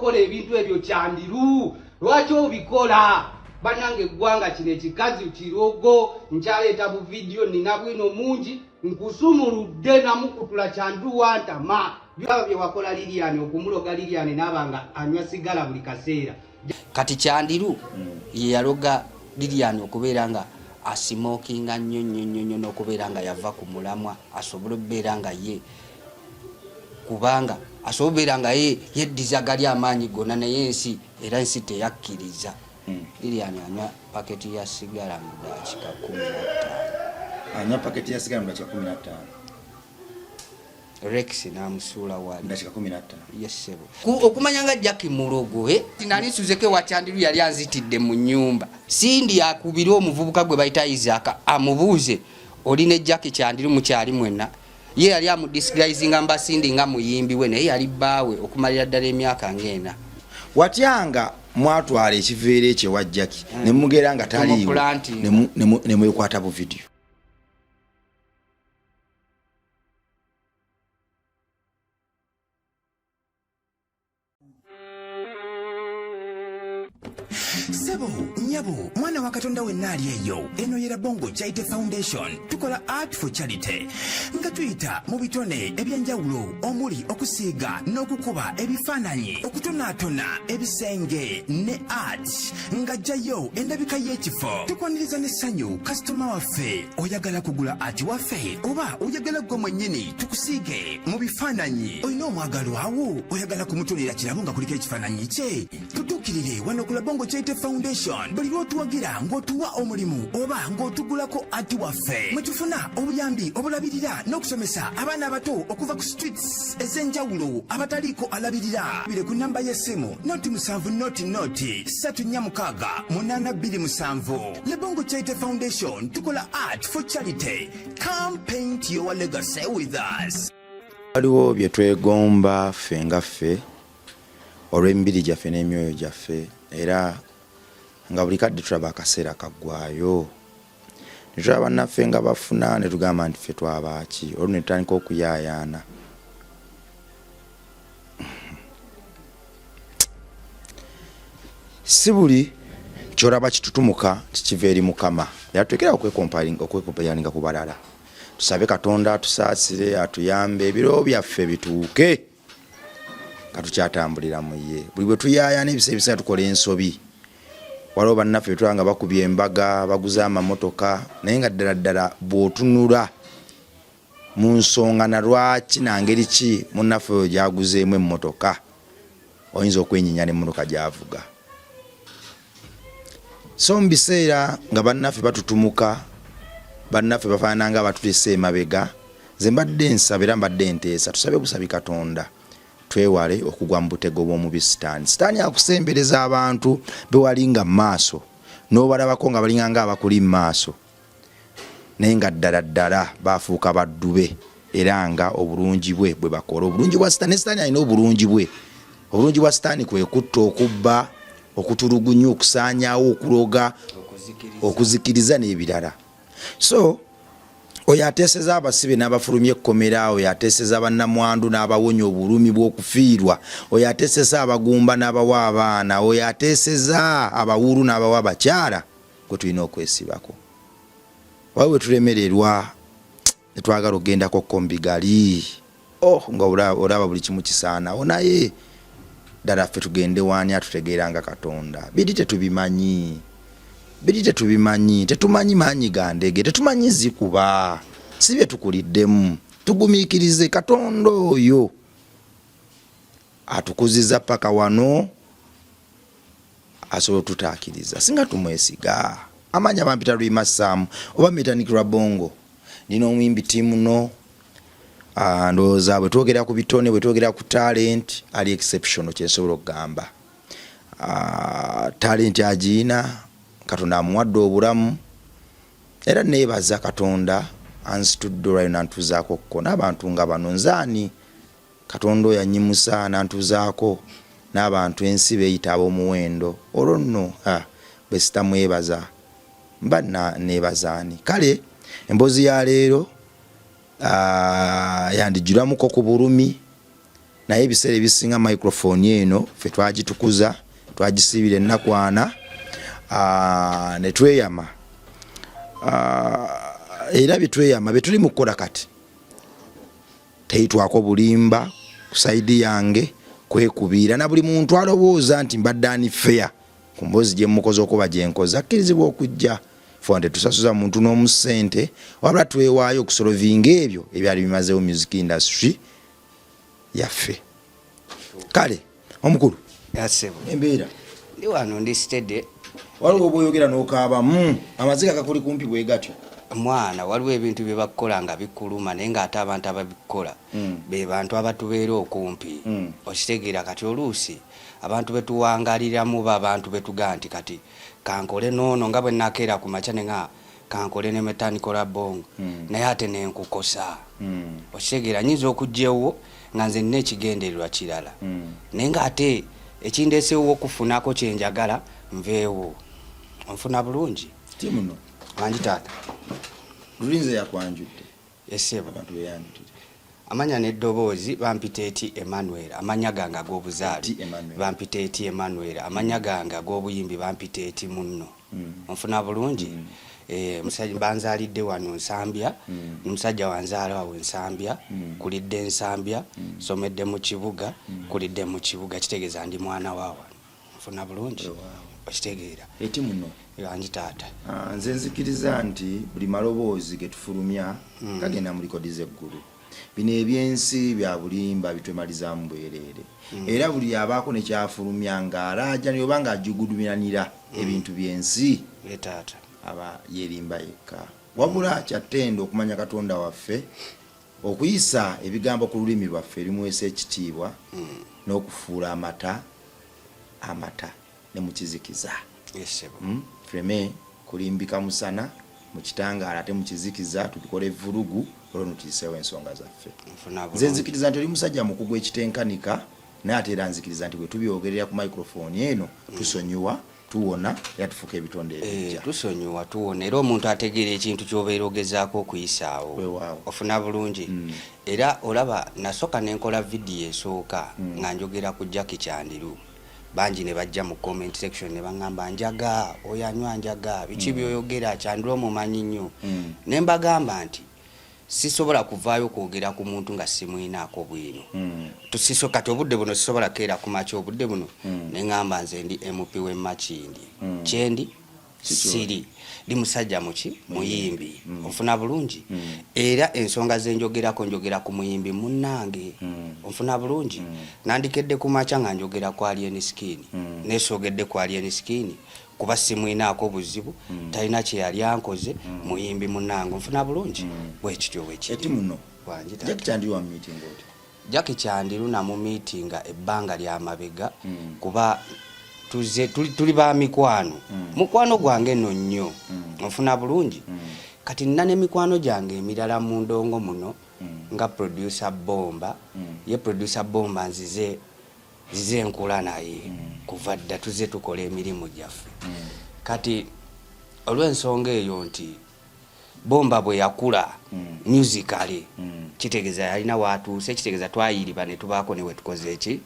Okola ebintu ebyo Kyandiru? Lwaki obikola? Banange, eggwanga, kino ekikazi kirogo. Nkyaleeta bu video, nina bwino mungi. Nkusumuludde namukutula Kyandiru wantama. Byaba bye wakola Lilian, okumuloga Lilian naaba nga anywa sigala buli kaseera. Kati Kyandiru ye yaloga Lilian okubeera nga asimokinga nnyo nnyo nnyo nnyo, n'okubeera nga yava ku mulamwa, asobole okubeera nga ye, kubanga asobole okubeera nga ye yeddiza gali amaanyi gonna. Naye ensi era ensi teyakkiriza. Lilian anywa paketi ya sigala mu dakiika 15. Anywa paketi ya sigala mu dakiika 15. Rex n'amusuula wali. Dakiika 15. Yesebo, okumanya nga Jacki mulogo, eh? Nali nsuzeko ewa Kyandiru, yali anzitidde mu nyumba. Sindi akubire omuvubuka gwe bayita Isaac, amubuuze, oli ne Jacki Kyandiru mukyali mwenna? Ye yali amudisguisinga mbasindi nga muyimbi we, naye yali bbaawe okumalira ddala emyaka ng'ena. Watyanga mwatwala ekiveera ekyo ewa Jacki ne mugera nga taliiwo? Tumuplantinga. Ne mwekwata bu video. Sebo, nyabo, mwana wa Katonda wenna ali eyo, eno ye Rabongo Charity Foundation. Tukola art for charity nga tuyita mu bitone ebyenjawulo omuli okusiiga n'okukuba ebifaananyi, okutonaatona ebisenge ne art nga jjayo endabika y'ekifo. Tukwaniriza n'essanyu kasitoma waffe. Oyagala kugula art waffe oba oyagala gwe mwennyini tukusiige mu bifaananyi? Olina omwagalwawo, oyagala kumutonera kirabo nga kuliko ekifaananyi kye? Tutuukirire wano ku Labongo Charity Foundation. Buli lw'otuwagira ng'otuwa omulimu oba ng'otugulako art waffe, mwe tufuna obuyambi obulabirira n'okusomesa abaana abato okuva ku streets ez'enjawulo abataliiko alabirira. Bire ku namba y'essimu 0 7 0 0 3 4 6 8 2 7. Labongo Charity Foundation, tukola art for charity. Come paint your legacy with us. Waliwo bye twegomba ffe nga ffe olw'emibiri gyaffe n'emyoyo gyaffe, era nga buli kadde tulaba akaseera kaggwayo, ne tulaba bannaffe nga bafuna, ne tugamba nti ffe twabaaki? Olwo ne tutandika okuyaayaana. Si buli kyolaba kitutumuka kikiva eri Mukama, era tulekerawo okwekompayalinga ku balala. Tusabe Katonda atusaasire, atuyambe, ebiro byaffe bituuke nga tukyatambulira mu ye. Buli bwe tuyaayana, ebiseera ebisinga tukola ensobi. Waliwo bannaffe betulaba nga bakubye embaga, baguze amamotoka, naye nga ddala ddala bw'otunula mu nsonga na lwaki na ngeri ki munnaffe oyo gy'aguzeemu emmotoka, oyinza okwenyinya n'emmotoka gy'avuga. So mu biseera nga bannaffe batutumuka, bannaffe bafaanana nga abatulese emabega, nze mbadde nsaba era mbadde nteesa, tusabe busabi Katonda twewale okugwa mu butego bw'omubi Sitaani. Sitaani akusembereza abantu bewali nga mu maaso, n'obalabako nga balinga nga abakuli mu maaso, naye nga ddala ddala bafuuka baddu be, era nga obulungi bwe bwe bakola. Obulungi bwa Sitaani, ne Sitaani alina obulungi bwe. Obulungi bwa Sitaani kwe kutta, okubba, okutulugunya, okusaanyaawo, okuloga, okuzikiriza n'ebirala. So oyo ateeseza abasibe n'abafulumya ekkomera, oyo ateeseza bannamwandu n'abawonya obulumi bw'okufiirwa, oyo ateeseza abagumba n'abawa abaana, oyo ateeseza abawulu n'abawa abakyala, gwe tulina okwesibako. Wawe we tulemererwa ne twagala okugendako ko mu bigali, oh, nga olaba buli kimu kisaanawo, naye ddala ffe tugende waani atutegeera nga Katonda? Biri tetubimanyi, biri tetubimanyi, tetumanyi maanyi ga ndege, tetumanyi zikuba, si bye tukuliddemu. Tugumiikirize Katonda oyo atukuziza paka wano, asobola otutaakiriza singa tumwesiga. Amaanyi abampita Luyima Sam oba Metanik Rabongo, nina omuyimbi tiimu no. Ndowooza bwe twogera ku bitone, bwe twogera ku talent, ali exceptional. Kyensobola okugamba, talent agiina, Katonda amuwadde obulamu, era neebaza Katonda ansitudde olwayo nantuuzaako kko n'abantu nga bano. Nzaani Katonda oyo anyimusa nantuuzaako n'abantu ensi beeyita ab'omuwendo? Olwo nno bwe sitamwebaza mba neebazaani? Kale emboozi ya leero yandijjulamuko ku bulumi. Naye ebiseera ebisinga microphone eno ffe twagitukuza, twagisiibira ennaku ana, ne tweyama, era bye tweyama bye tuli mu kukola kati teyitwako bulimba ku sayidi yange kwekubiira na buli muntu alowooza nti mbadde unfair ku mboozi gye mmukoze okuba gye nkoze, akkirizibwa okujja. Ffe tetusasuza muntu n'omu ssente, wabula twewaayo okusolovinga ebyo ebyali bimazeewo music industry yaffe. Kale omukulu, embeera? Ndi wano, ndi steady. Waliwo oba oyogera n'okaabamu, amaziga gakuli kumpi bwe gatyo. Mwana, waliwo ebintu bye bakukola nga bikuluma, naye ng'ate abantu ababikukola be bantu abatubeera okumpi. Okitegeera? Kati oluusi abantu betuwangaliramu ba abantu betugaa nti kati kankole noono, nga bwe nakeera ku makya ne nga kankole ne Metanikora Bongo, naye ate nenkukosa. Okitegeera? Nyinza okujja ewuwo nga nze nina ekigendererwa kirala, naye ng'ate ekindeeseewo okufunako kyenjagala nveewo. Onfuna bulungi? Ti muno. Wangi taata. Lulinze yakwanjudde. Esebo. Abantu beyanjulire. Amanya n'eddoboozi bampita Eti Emmanuel, amanya gange ag'obuzaale. Eti Emmanuel. Bampita Eti Emmanuel, amanya gange ag'obuyimbi bampita Eti Munno. Onfuna bulungi? Musajja banzaalidde wano Nsambya, musajja wanzaala awo Nsambya, kulidde Nsambya, somedde mu kibuga, kulidde mu kibuga, kitegeeza ndi mwana wa wano. Nfuna bulungi? Okitegeera? Eti Muno. Wangi taata. Nze nzikiriza nti buli maloboozi ge tufulumya gagenda mu likodi z'eggulu. Bino ebyensi bya bulimba, bitwemalizaamu bwereere. Era buli abaako ne kyafulumya ng'alaajanira oba ng'ajugudumiranira ebintu by'ensi, Ye taata. aba yeerimba yekka. Wabula kya ttendo okumanya Katonda waffe, okuyisa ebigambo ku lulimi lwaffe ebimuweesa ekitiibwa, n'okufuula amata amata ne mu kizikiza. Ye ssebo. Tuleme kulimbika musana mu kitangaala, ate mu kizikiza tubikole vvulugu, olwo no tuyiseewo ensonga zaffe. Nfuna Nze bulungi. nzikiriza nti oli musajja mukugu ekitenkanika, naye ate era nzikiriza nti bwe tubyogerera ku microphone eno tusonyiwa, tuwona, era tufuuka ebitonde ebiggya. Tusonyiwa, tuwona, era omuntu ategeera ekintu ky'obeera ogezaako okuyisaawo. Weewaawo. Ofuna bulungi? Era olaba nasooka ne nkola vidiyo esooka nga njogera ku Jackie Chandiru, bangi ne bajja mu comment section ne baŋŋamba njaga, oyo anywa njaga, biki by'oyogera, Chandiru omumanyi nnyo. Ne mbagamba nti sisobola kuvaayo kwogera ku muntu nga simwinaako bwino. Tusiso kati obudde buno sisobola keera ku makya obudde buno ne ŋŋamba nze ndi MP w'e Makindye. Kyendi siri ndi musajja muki muyimbi. Onfuna bulungi? Era ensonga ze njogerako njogera ku muyimbi munnange. Onfuna bulungi? Nandikedde ku makya nga njogera ku Alien Skin, naye soogedde ku Alien Skin kuba simwinaako buzibu, talina kye yali ankoze, muyimbi munnange. Onfuna bulungi? Bwe kityo bwe kiri. Eti Muno. Wangi taata. Jackie Chandiru wa meeting otya? Jackie Chandiru namumiitinga ebbanga lya mabega, kuba tuze tuli ba mikwano. Mukwano gwange nno nnyo. Onfuna bulungi? Kati nina ne mikwano gyange emirala mu ndongo muno, nga producer Bomba. Ye producer Bomba nzize nkula naye kuva dda, tuze tukola emirimu gyaffe. Kati olw'ensonga eyo nti Bomba bwe yakula musically, kitegeeza yalina watuuse, kitegeeza twayiriba ne tubaako ne wetukoze eki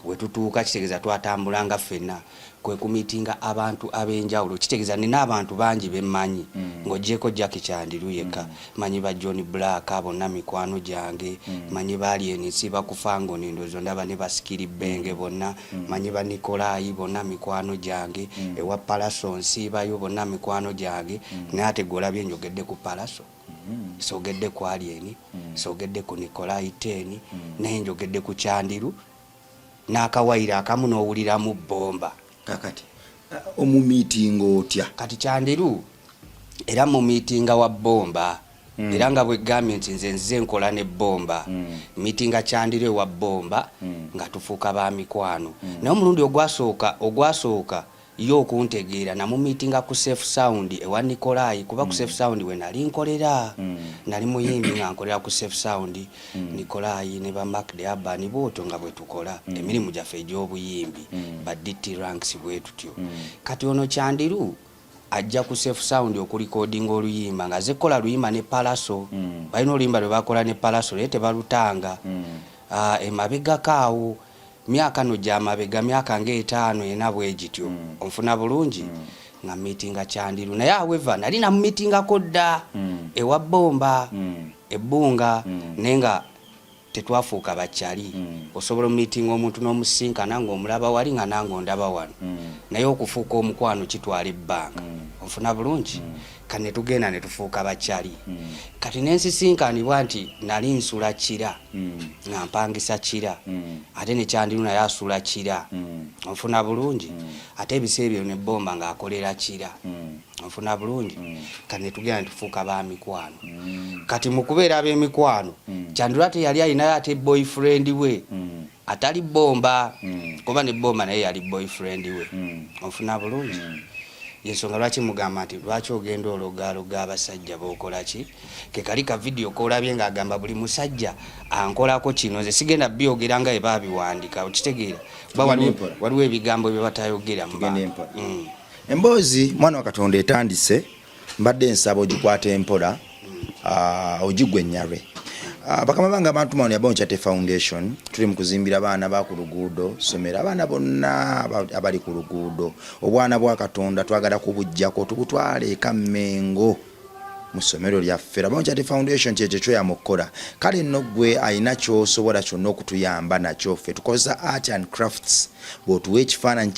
wetutuuka, kitegeeza twatambulanga ffenna, kwe kumitinga abantu ab'enjawulo. Kitegeeza nina abantu bangi bemmanyi ng'ogyeko Jackie Chandiru yekka. Manyi ba John Black bonna mikwano gyange, manyi ba Alien Nsiiba Kufangoni, ndowooza ndaba ne Basikiri Benge bonna, manyi ba Nikolai bonna mikwano gyange, ewa Palaso nsiibayo bonna mikwano gyange. Naye ate gwe olabye njogedde ku Palaso, soogedde ku Alien, soogedde ku Nikolai 10, naye njogedde ku Chandiru n'akawayiro akamu n'owuliramu Bomba. Kakati omumiitinga otya? Kati Chandiru era mumiitinga wa Bomba, era nga bwegambye nti nze nzize nkola ne Bomba, miitinga Chandiru ewa Bomba nga tufuuka ba mikwano. Naye omulundi ogwasooka ye okuntegeera namumiitinga ku Safe Sound ewa Nikolai, kuba ku Safe Sound we nali nkolera. Nali muyimbi nga nkolera ku Safe Sound, Nikolai ne ba Mark the Urban bwotyo nga bwe tukola emirimu gyaffe egy'obuyimbi, ba DT Ranks bwe tutyo. Kati ono Chandiru ajja ku Safe Sound okulikodinga oluyimba nga azze kukola luyimba ne Palaso. Balina oluyimba lwe bakola ne Palaso naye tebalutanga. Emabegako awo, myaka no gyamabega, myaka ngaetaano ena bwe gityo, onfuna bulungi, nga meetinga Kyandiru. Naye however nali namumeetingako dda ewa Bomba, ebbunga, naye nga tetwafuuka bakyali. Osobola omeetinga omuntu n'omusinkana ng'omulaba wali nga nange ondaba wano, naye okufuuka omukwano kitwala ebbanga, onfuna bulungi. Kati ne tugenda ne tufuuka bakyali. Kati nensisinkanibwa nti nali nsula Kira, nga mpangisa Kira, ate ne Kyandiru naye asula Kira, onfuna bulungi. Ate ebiseera ebyo ne Bomba ng'akolera Kira, onfuna bulungi. Kati ne tugenda ne tufuuka ba mikwano. Kati mu kubeera ab'emikwano, Kyandiru ate yali alinayo ate boyfriend we atali Bomba, kuba ne Bomba naye yali boyfriend we, onfuna bulungi. Yensonga lwaki mugamba nti lwaki ogenda ologaaloga abasajja b'okola ki. Ke kali ka vidiyo k'olabye ng'agamba buli musajja ankolako kino. Nze sigenda byogera nga bwe babiwandika, okitegeera, kuba waliwo ebigambo bye batayogera mu Tugende mpola. Emboozi, mwana wa Katonda, etandise. Mbadde nsaba ogikwata empola, ogigwa ennyalwe. Bakama bange abantu mawoni Abon Charity Foundation tuli mu kuzimbira baana ba ku luguudo ssomero, abaana bonna abali ku luguudo. Obwana bwa Katonda twagala kubuggyako tubutwale eka Mmengo mu ssomero lyaffe. Rabon Charity Foundation kyekyo kyoyama okukola. Kale nno ggwe alina ky'osobola kyonna okutuyamba nakyo, ffe tukozesa art and crafts. Bw'otuwa ekifaananyi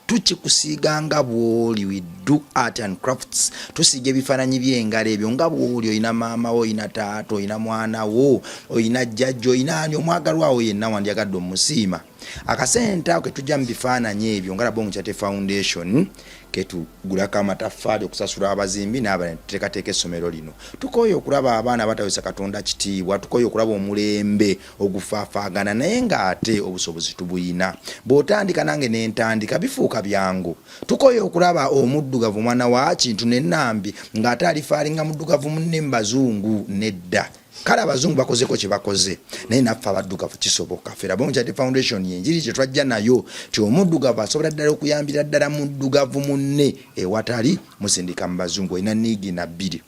tukikusiiga nga bw'oli. We do art and crafts, tusiiga ebifaananyi by'engalo ebyo nga bw'oli. Olina maama wo, olina taata, olina mwana wo, olina jjajja, olina ani omwagalwawo yenna wandyagadde omusiima. Akasente ako ketujja mu bifaananyi ebyo nga Rabon Charity Foundation ketugulako amataffaali okusasula abazimbi n'abalala, tuteekateeka essomero lino. Tukooye okulaba abaana abatawesa Katonda kitiibwa, tukooye okulaba omulembe ogufaafaagana, naye ng'ate obusobozi tubuyina. Bw'otandika nange ne ntandika, bifuuka byangu. Tukooye okulaba omuddugavu omwana wa Kintu ne Nambi ng'ate alifaalinga muddugavu munne mu bazungu. Nedda. Kale abazungu bakozeko kye bakoze, naye naffe abaddugavu kisoboka. Ffe Rabon Charity Foundation y'enjiri gye twajja nayo ti omuddugavu asobola ddala okuyambira ddala muddugavu munne ewatali musindika mu bazungu. Olina niigiina bbiri,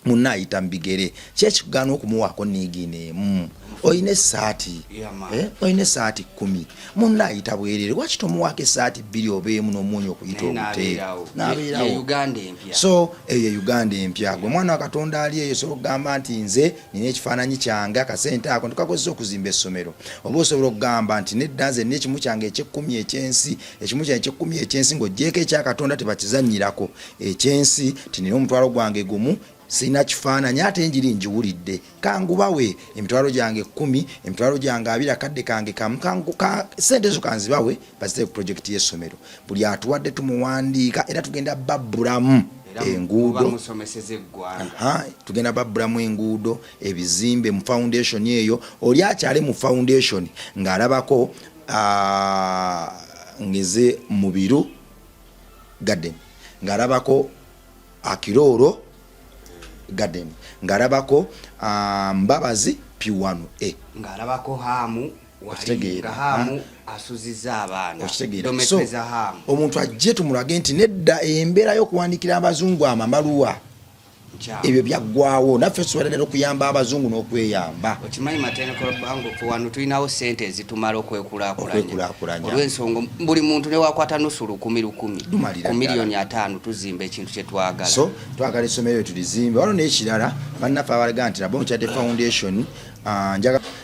munno ayita mu bigere, ki ekikugaana okumuwaako niigiina emu? Olina essaati, olina essaati 10, munno ayita bwerere, lwaki tomuwaako essaati bbiri oba emu n'omuwonya okuyita obute n'abeerawo? So eyo ye Uganda empya. Gwe mwana wa Katonda ali eyo, osobola okugamba nti nze nina ekifaananyi kyange, akasente ako ntukakozesa okuzimba essomero. Oba osobola okugamba nti nedda, nze nina ekimu kyange eky'ekkumi eky'ensi, ekimu kyange eky'ekkumi eky'ensi ng'oggyeeko ekya Katonda tebakizannyirako, ekyensi ti nina omutwalo gwange gumu, sirina kifaananyi ate enjiri ngiwulidde, kangubawe emitwalo gyange 10, emitwalo gyange 20, akadde kange kamu, sente ezo kanzibawe baziteeke ku projekiti y'essomero. Buli atuwadde tumuwandiika era tugenda babbulamu enguudo, tugenda babbulamu enguudo, ebizimbe mu foundation eyo. Oli akyale mu foundation ng'alabako ngeze Mubiru Garden, ng'alabako Akirooro Garden, ng'alabako Mbabazi P1A, ng'alabako Haamu. Okitegeera? Haamu asuziza abaana. Okitegeera? So omuntu ajje tumulage nti nedda, embeera y'okuwandiikira abazungu amamaluwa ebyo byaggwawo, naffe tusobola ddala okuyamba abazungu n'okweyamba. Okimanyi Maternal Bank, wano tulinawo sente ezitumala okwekulaakulanya, olw'ensonga buli muntu newakwata nusu lukumi lukumi ku miliyoni 50, tuzimba ekintu kyetwagala. So twagala essomero tulizimbe wano. N'ekirala, bannaffe abalaga nti Rabon Charity Foundation,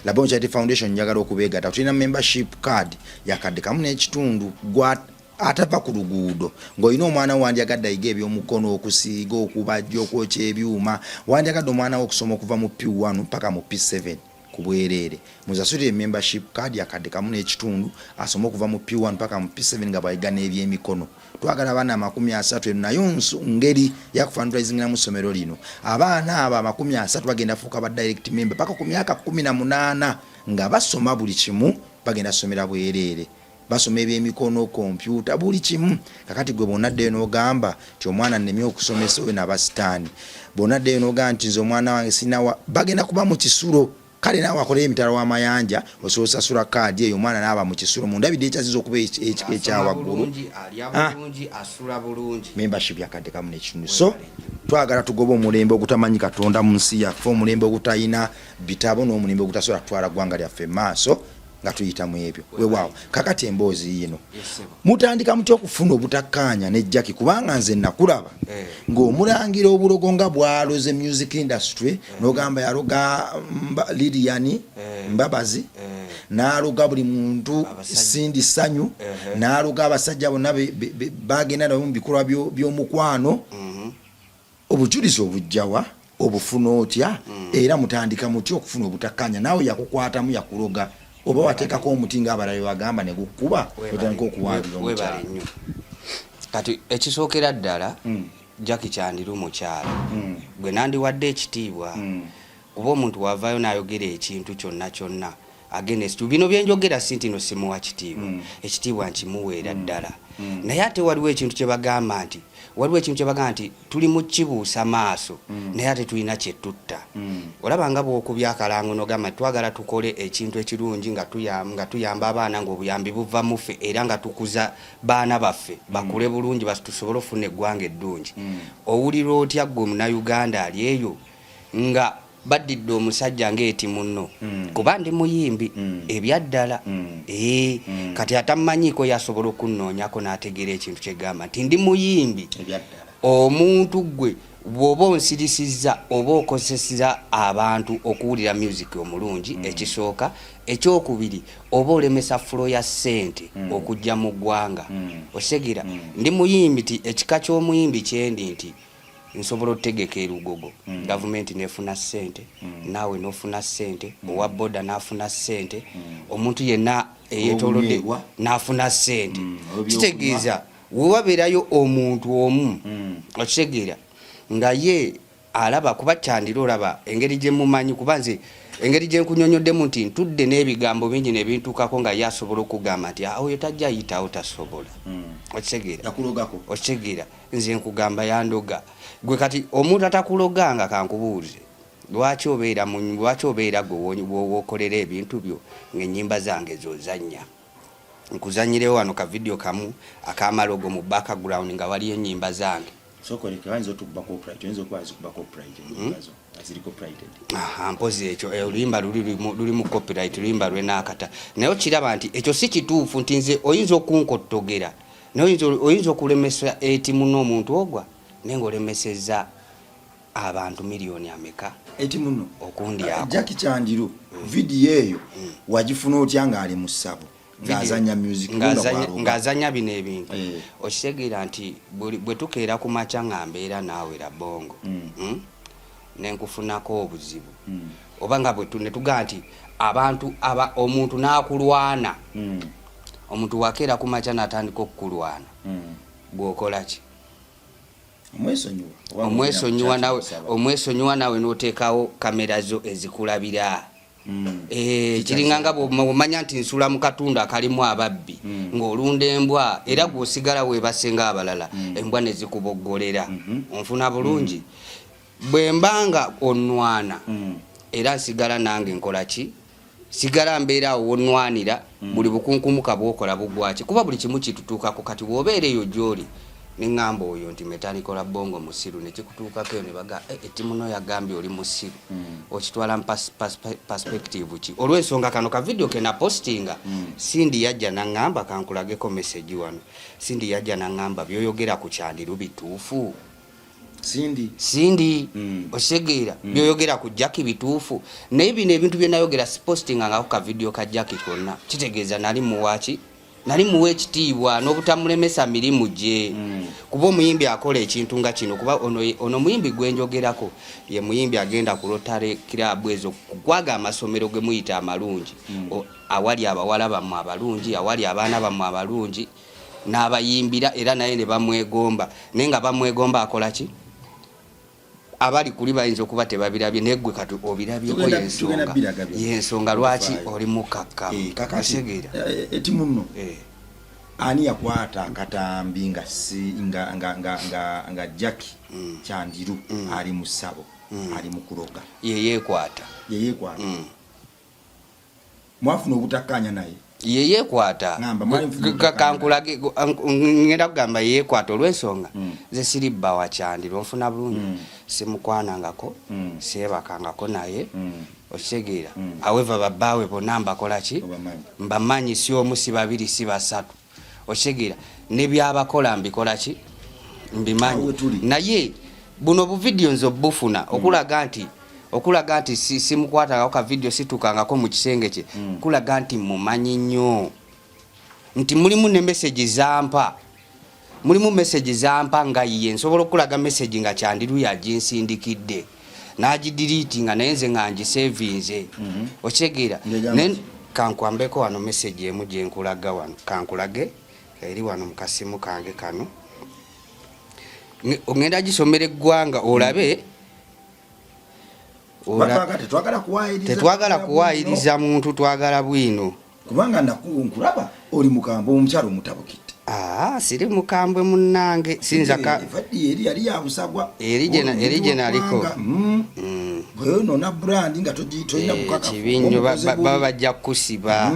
Rabon Charity Foundation njagala okubeegatta, tulina membership card yakadde kamu n'ekitundu. Gwa atava ku luguudo ng'olina omwana wo wandyagadde ayiga ebyomukono, okusiiga, okubajja, okwokya ebyuma, wandyagadde omwana wo okusoma okuva mu P1 paka mu P7 ku bwereere, musasulire membership card akadde kamu n'ekitundu, asome okuva mu P1 paka mu P7 nga bw'ayiga n'ebyemikono. Twagala abaana 30. Eno nayo ngeri yakufundraisingiramu ssomero lino. Abaana abo 30 bagenda fuuka ba direct member paka ku myaka 18 nga basoma buli kimu, bagenda somera bwereere, basoma ebyemikono, kompyuta, buli kimu. Kakati gwe bwonaddeyo n'ogamba nti omwana nnemye okusomesa, oyo naba sitaani. Bwonaddeyo n'ogamba nti nze omwana wange sinawa, bagenda kuba mu kisulo. Kale naawe akolera emitala w'amayanja osobola osasula kaadi eyo omwana naaba mu kisulo mundabidde ekyasinza okuba ekyawaggulu ah. Membership yakadde kamu n'ekitundu. So twagala tugobe omulembe ogutamanyi Katonda mu nsi yaffe, omulembe ogutalina bitabo n'omulembe ogutasobola kutwala ggwanga lyaffe maaso nga tuyita mu ebyo. Wewaawo, kakati emboozi yiino, mutandika mutya okufuna obutakkaanya ne Jackie? Kubanga nze nakulaba eh. ng'omulangira obulogo nga bwaloze music industry eh. n'ogamba yaloga Lilian eh. Mbabazi, n'aloga buli muntu, Cindy Sanyu, n'aloga abasajja bonna bagenda nabo mu bikolwa by'omukwano. Obujulizi obujjawa? Obufuna otya? Era mutandika mutya okufuna obutakkaanya? Naawe yakukwatamu, yakuloga, oba wateekako omuti ng'abalala bwe bagamba ne gukukuba n'otandika okuwaabira omukyala? Webale nnyo. Kati ekisookera ddala, Jackie Chandiru mukyala gwe nandiwadde ekitiibwa, kuba omuntu wavaayo n'ayogera ekintu kyonna kyonna against you, bino byenjogera si nti no simuwa kitiibwa, ekitiibwa nkimuweera ddala, naye ate waliwo ekintu kye bagamba nti waliwo ekintu kye bagamba nti tuli mu kibuusa maaso, naye ate tulina kye tutta. Olaba nga bw'okubya akalango n'ogamba nti twagala tukole ekintu ekirungi nga tuyamba abaana, ng'obuyambi buva mu ffe, era nga tukuza baana baffe bakule bulungi tusobole okufuna eggwanga eddungi. Owulira otya ggwe Munnayuganda ali eyo nga baddidde omusajja ng'eti munno? Kuba ndi muyimbi ebyaddala. Ee, kati atammanyiiko yasobola okunnoonyako n'ategeera ekintu kyegamba nti ndi muyimbi. Omuntu ggwe bw'oba onsirisizza oba okozeseza abantu okuwulira music omulungi, ekisooka. Ekyokubiri, oba olemesa flow ya ssente okujja mu ggwanga. Okitegeera? Ndi muyimbi ti ekika ky'omuyimbi kyendi nti nsobola otegeka erugogo, gavumenti nefuna ssente, naawe nofuna ssente, owa boda nafuna ssente, omuntu yenna eyetolodde nafuna ssente. Kitegeeza wewabeerayo omuntu omu, okitegeera, nga ye alaba kuba kyandira olaba engeri gye mumanyi, kuba nze engeri gye nkunyonyoddemu nti ntudde n'ebigambo bingi nebintuukako, nga ye asobola okugamba nti oyo tajja ayitawo, tasobola. Okitegeera? Okitegeera, nze nkugamba yandoga. Gwe kati omuntu atakuloganga, kankubuuze, lwaki obeera lwaki obeera gwe wokolera ebintu byo ng'ennyimba zange zozannya? Nkuzanyirewo wano ka video kamu akamalogo mu background nga waliyo ennyimba zange. Mpozi ekyo oluyimba luli mu copyright, luyimba lwenaakata, naye okiraba nti ekyo si kituufu, nti nze oyinza okunkottogera, naye oyinza okulemesa eti muno omuntu ogwa, naye ng'olemesezza abantu miliyoni ameka Eti muno okundyako. Jackie Chandiru, vidiyo eyo wagifuna otya ng'ali mu ssabo ng'azanya music? Ng'azanya bino ebintu. Okitegeera nti bwe tukeera ku makya nga mbeera naawe Rabongo, nenkufunako obuzibu, oba nga ne tugamba nti abantu aba omuntu n'akulwana, omuntu wakeera ku makya n'atandika okukulwana, gweokola ki? Omwesonyiwa. Omwesonyiwa naawe n'oteekawo kamera zo ezikulabira. Kiringa nga bwomanya nti nsula mu katundu akalimu ababbi, ng'olunda embwa, era gweosigala weebase ng'abalala, embwa ne zikuboggolera. Onfuna bulungi? Bwe mbanga onnwana, era nsigala nange nkola ki? Sigala mbeera awo wonnwanira. Buli bukunkumuka bwokola bugwaki? Kuba buli kimu kitutuukako. Kati bw'obeera eyo gy'oli neŋŋamba oyo nti metanikola bongo musiru, nekikutuukako eyo ne baga eh, etimuno yagambye oli musiru, okitwala mu perspective ki? Olw'ensonga kano ka video ke napostinga, Cindy yajja naŋŋamba, kankulageko message wano, Cindy yajja naŋŋamba, byoyogera ku Chandiru bituufu? Cindy. Cindy, okitegeera, byoyogera ku Jackie bituufu? Naye bino ebintu bye nayogera sipostinga ngako ka video ka Jackie konna. Kitegeeza nali muwaki? Nali muwa ekitiibwa n'obutamulemesa mirimu gye, kuba omuyimbi akola ekintu nga kino, kuba ono muyimbi gwenjogerako ye muyimbi agenda ku Rotary Club ezo, kwaga amasomero ge muyita amalungi, awali abawala bammwe abalungi, awali abaana bammwe abalungi, n'abayimbira, era naye ne bamwegomba. Naye nga bamwegomba akola ki? Abali kuli bayinza okuba tebabirabye, naye gwe kati obirabyeko. Yensonga lwaki oli mukakkamu. Otegeera? Eti muno, ani yakwata akatambi nga si nga nga nga nga nga Jackie Chandiru ali mu ssabo, ali mu kuloga? Yeyeekwata. Yeyeekwata. Mwafuna obutakkaanya naye? Yeyekwata. Kankulage, ngenda kugamba yeyekwata olw'ensonga hmm. nze siri bba wa Kyandiro, onfuna bulungi? Simukwanangako, seebakangako naye, okitegeera? However, babbaawe bonna mbakola ki, mbamanyi, si omu, si babiri, si basatu, okitegeera? Ne byabakola mbikola ki, mbimanyi. Naye buno buvidiyo nze obufuna okulaga nti simukwatangako ka vidiyo, situkangako mu kisenge kye, kulaga nti mumanyi nnyo, nti mulimu ne message zampa, mulimu message zampa nga ye nsobola okulaga message nga Kyandiru yaginsindikidde n'agidiriitinga, naye nze nga ngisevinze, okitegeera? Naye kankwambeko wano message emu gyenkulaga wano, kankulage eri wano mu kasimu kange kano, ogenda gisomera eggwanga olabe. Tetwagala kuwaayiriza muntu, twagala bwino. Kubanga nkulaba oli mukambwe, omukyalo omutabukidde. Ah, siri mukambwe munnange, sinza ka eri yali yabusagwa. Eri gye naliko. Bweyonona brand nga tolina eh, bukakafu. Kibi nnyo, baba bajja kukusiba.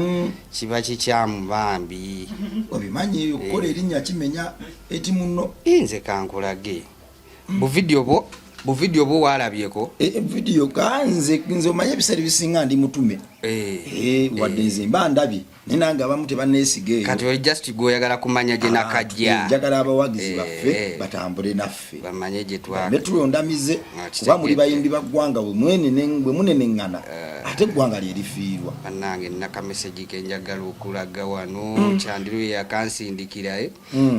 Kiba kikyamu bambi. Obimanyi, okukola erinnya kimenya eti muno. Nze kankulage buvidiyo bwo, buvidiyo bwo walabyeko. Eh, eh, vidiyo kanze nze omanye ebiseera ebisinga ndi mutume. Wadde nze mba ndabye, naye nange abamu tebaneesiga eyo. Kati oli just gweoyagala kumanya gye Ah, nakajja. Njagala abawagizi baffe batambule naffe, bamanye gye twa ne tulondamize. Ah, kuba muli kitegedde. Bayimbi ba ggwanga, bwe muneneŋŋana ate eggwanga lye lifiirwa. Bannange, nina kamesegi kenjagala okulaga wano. Kyandiru ye yakansindikira, eh.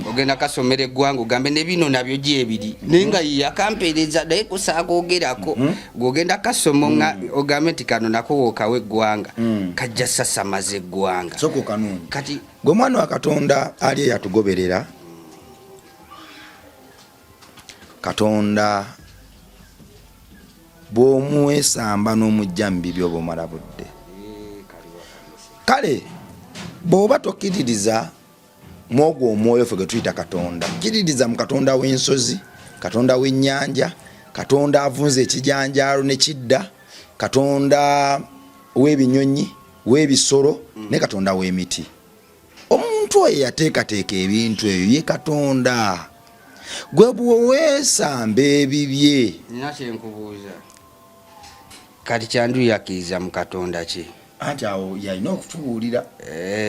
Ogenda kasomera eggwanga ogambe ne bino nabyo gyebiri, naye nga ye yakampeereza, naye kusaagogerako gwogenda kasoma ogambe nti kano nako wookawa eggwanga kajja sasamaza eggwanga. Sooka okanoonya. Kati gwe mwana wa Katonda ali eyatugoberera, Katonda bw'omwesamba n'omujja mu bibi oba omala budde. Kale bw'oba tokkiririza mwogwo omwoyo ffe gwe tuyita Katonda, kkiririza mu Katonda w'ensozi, Katonda w'ennyanja, Katonda avunza ekijanjaalo ne kidda, Katonda w'ebinyonyi, w'ebisolo ne Katonda w'emiti. Omuntu oyo yateekateeka ebintu ebyo ye Katonda. Gwe bweweesamba ebibye. Nina kyenkubuuza, kati Kyandiru yakkiriza mu Katonda ki? Anti awo yalina okutubuulira.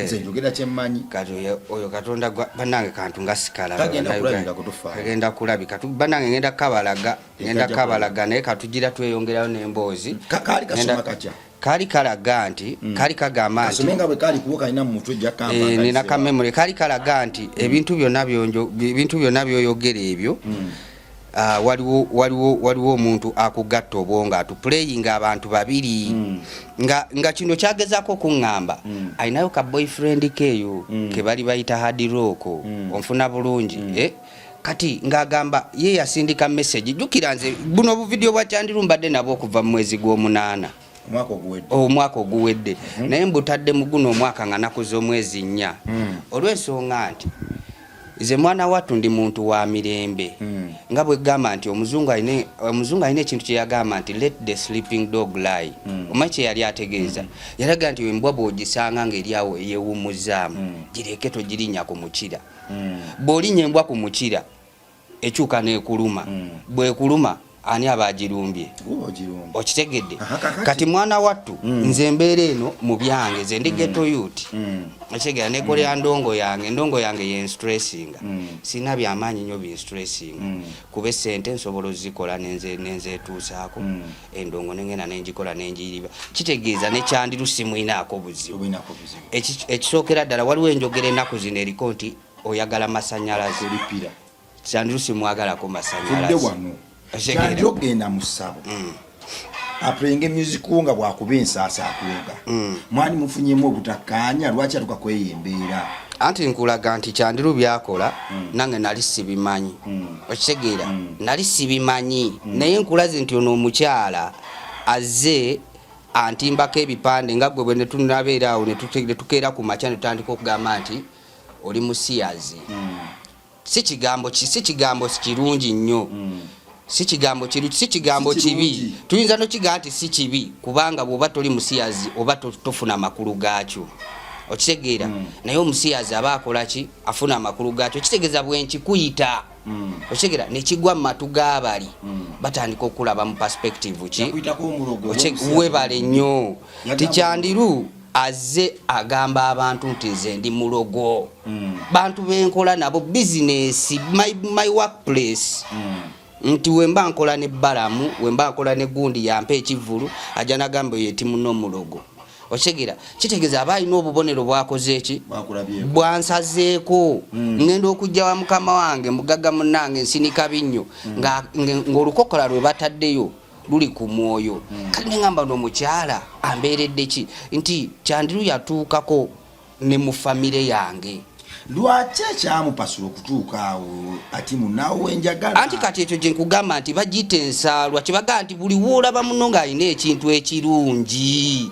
Nze njogera kyemmanyi. Kati oyo Katonda bannange kantu nga sikalaba. Kagenda kulabika kutufaako. Kagenda kulabika. Bannange, ngenda kabalaga, ngenda Kajja kabalaga, naye katugira tweyongerayo n'emboozi. Kaali kasoma katya? Kaali kalaga nti, kaali kagamba nti Kasome nga bwe kaali kuba kalina mu mutwe, ojja kampa. Nina ka memory. Kaali kalaga nti ebintu byonna byoyogera ebyo, ah, waliwo omuntu akugatta obwongo, atuplayinga abantu babiri, nga kino kyagezaako okuŋŋamba alinayo ka boyfriend keeyo ke bali bayita Hard Rock, onfuna bulungi? Eh? Kati ng'agamba ye yasindika message. Jjukira nze buno obuvidiyo bwa Kyandiru mbadde nabwo okuva mu mwezi gw'omunaana omwaka oguwedde. Omwaka oguwedde, naye mbutadde mu guno omwaka nga naku z'omwezi 4, olw'ensonga nti nze mwana wattu ndi muntu wa mirembe. Nga bwe gamba nti omuzungu alina ekintu kye yagamba nti "Let the sleeping dog lie." Omanyi kye yali ategeeza? Yalaga nti embwa bw'ogisanga ng'eri awo yeewummuzaamu, gireke, togirinnya ku mukira. Bw'olinnya embwa ku mukira ekyuka n'ekuluma. Bw'ekuluma, ani aba agirumbye? Guba ogirumba. Okitegedde? Aha, kakati. Kati mwana wattu, nze embeera eno mu byange, nze ndi ghetto youth, okitegeera? Nekolera ndongo yange, endongo yange yenstressinga. Sirina byamaanyi nnyo binstressinga, kuba esente nsobola ozikola nenzetuusaako. Endongo nengenda nengikola nengiyiriba, kitegeeza nekyandiru simwinaako buzibu. Obinako buzibu. Ekisookera ddala, waliwo enjogera ennaku zino eriko nti oyagala masanyalaze. Olipira. Kyandiru simwagalako Tudde masanyalaze. wano. Otegeera? Kyandi ogenda mu ssabo aplayinga music wo nga bwakuba ensaasa akuloga. Mwani mufunyemu obutakkaanya? Lwaki atuka kweyo embeera? Anti nkulaga nti Kyandiru byakola nange nali sibimanyi, okitegeera? Nali sibimanyi, naye nkulaze nti ono omukyala azze antimbako ebipande nga gwe bwe netunabeera awo ne tukeera ku makya ne tutandika okugamba nti oli musiyazi. Si kigambo kirungi nnyo. Si kigambo kiru, si kigambo kibi. Tuyinza nokigamba nti si kibi kubanga bw'oba toli musiyazi oba tofuna makulu gaakyo, okitegeera? Naye omusiyazi aba akola ki? Afuna amakulu gaakyo. Kitegeeza bwenkikuyita, okitegeera, nekigwa mu matu g'abali, batandika okulaba mu perspective ki? Webale nnyo. Tikyandiru azze agamba abantu nti nze ndi mulogo. Bantu benkola nabo bizinesi, my workplace, nti wemba nkola ne Balamu, wemba nkola ne gundi yampa ekivvulu, ajja nagamba oyo eti muno mulogo, okitegeera? Kitegeeza aba alina obubonero bwakoze eki bwansazeeko. Ngenda okujja wa mukama wange mugagga munnange nsinika binnyo, ng'olukokola lwe bataddeyo luli ku mwoyo. Kale neŋamba nomukyala ambeeredde ki nti Kyandiru yatuukako ne mu famire yange. Lwaki ekyamupasula okutuuka awo ati munawe wenjagala? Anti kati ekyo gye nkugamba nti bagiyita ensaalwa, kyebagamba nti buli woolaba muno ng'alina ekintu ekirungi,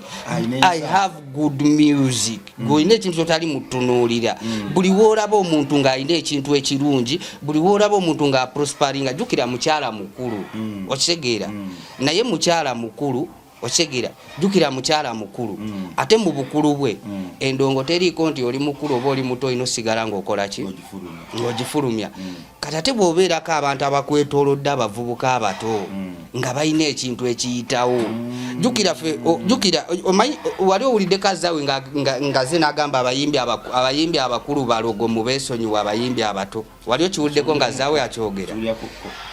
I have good music, gweolina ekintu kyotali mutunuulira. Buli woolaba omuntu ng'alina ekintu ekirungi, buli woolaba omuntu ng'aprosperinga, jjukira mukyala mukulu, okitegeera? Naye mukyala mukulu, okitegeera? Jjukira mukyala mukulu, ate mu bukulu bwe endongo teriiko nti oli mukulu oba oli muto, olina osigala ng'okola ki? Ng'ogifulumya. Kati ate bw'obeerako abantu abakwetoolodde, abavubuka abato nga balina ekintu ekiyitawo, jjukira fe, jjukira omanyi wali owuliddeko Azawi nga ze n'agamba abayimbi abakulu balogo, mubeesonyiwa abayimbi abato? Wali okiwuliddeko nga Azawi akyogera?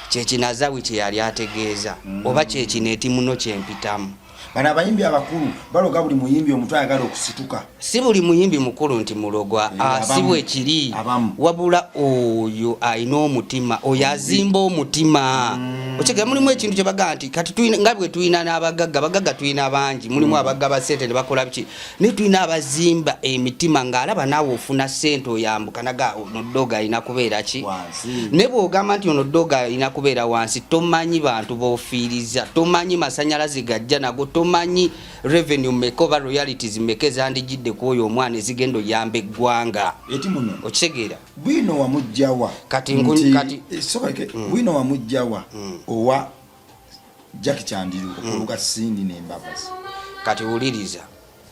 Kyekino Azawi kye yali ategeeza, oba kyekino eti muno kyempitamu. Bano abayimbi abakulu baloga buli muyimbi omuto ayagala okusituka. Si buli muyimbi mukulu nti mulogwa. Si bwe kiri, wabula oyo alina omutima, oyo azimba omutima. Okitegeera? Mulimu ekintu kye bagamba nti kati nga bwe tulina n'abagagga, abagagga tulina bangi, mulimu abagaba sente ne bakola biki, naye tulina abazimba emitima ng'alaba naawe ofuna sente oyambuka naga ono ddoga alina kubeera ki. Ne bw'ogamba nti ono ddoga alina kubeera wansi, tomanyi bantu b'ofiiriza, tomanyi masanyalaze gajja nago, tomanyi revenue meka oba royalties meka ezandigidde ku oyo omwana ezigenda oyamba eggwanga. Eti muno. Okitegeera? Bwino wamugjawa? Kati kati Bwino wamugjawa owa Jackie Chandiru okuluga Cindy n'Embabazi? Kati wuliriza,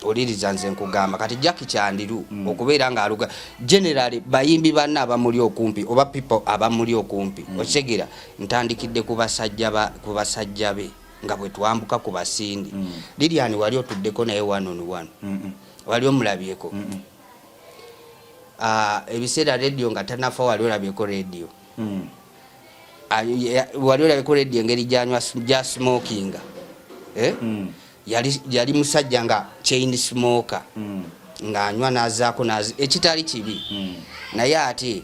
wuliriza, nze nkugamba kati Jackie Chandiru okubeera ng'aluga generally bayimbi banna abamuli okumpi oba people abamuli okumpi, okitegeera? Ntandikidde ku basajja ku basajja be nga bwe twambuka ku basindi. Lilian wali otuddeko naye one on one? Wali omulabyeko? Ah, ebiseera Radio nga tanafa wali olabyeko Radio? Ah, wali olabyeko Radio engeri gyanywa gya smokinga, eh? Yali musajja nga chain smoker, ng'anywa n'azaako ekitali kibi. Naye ate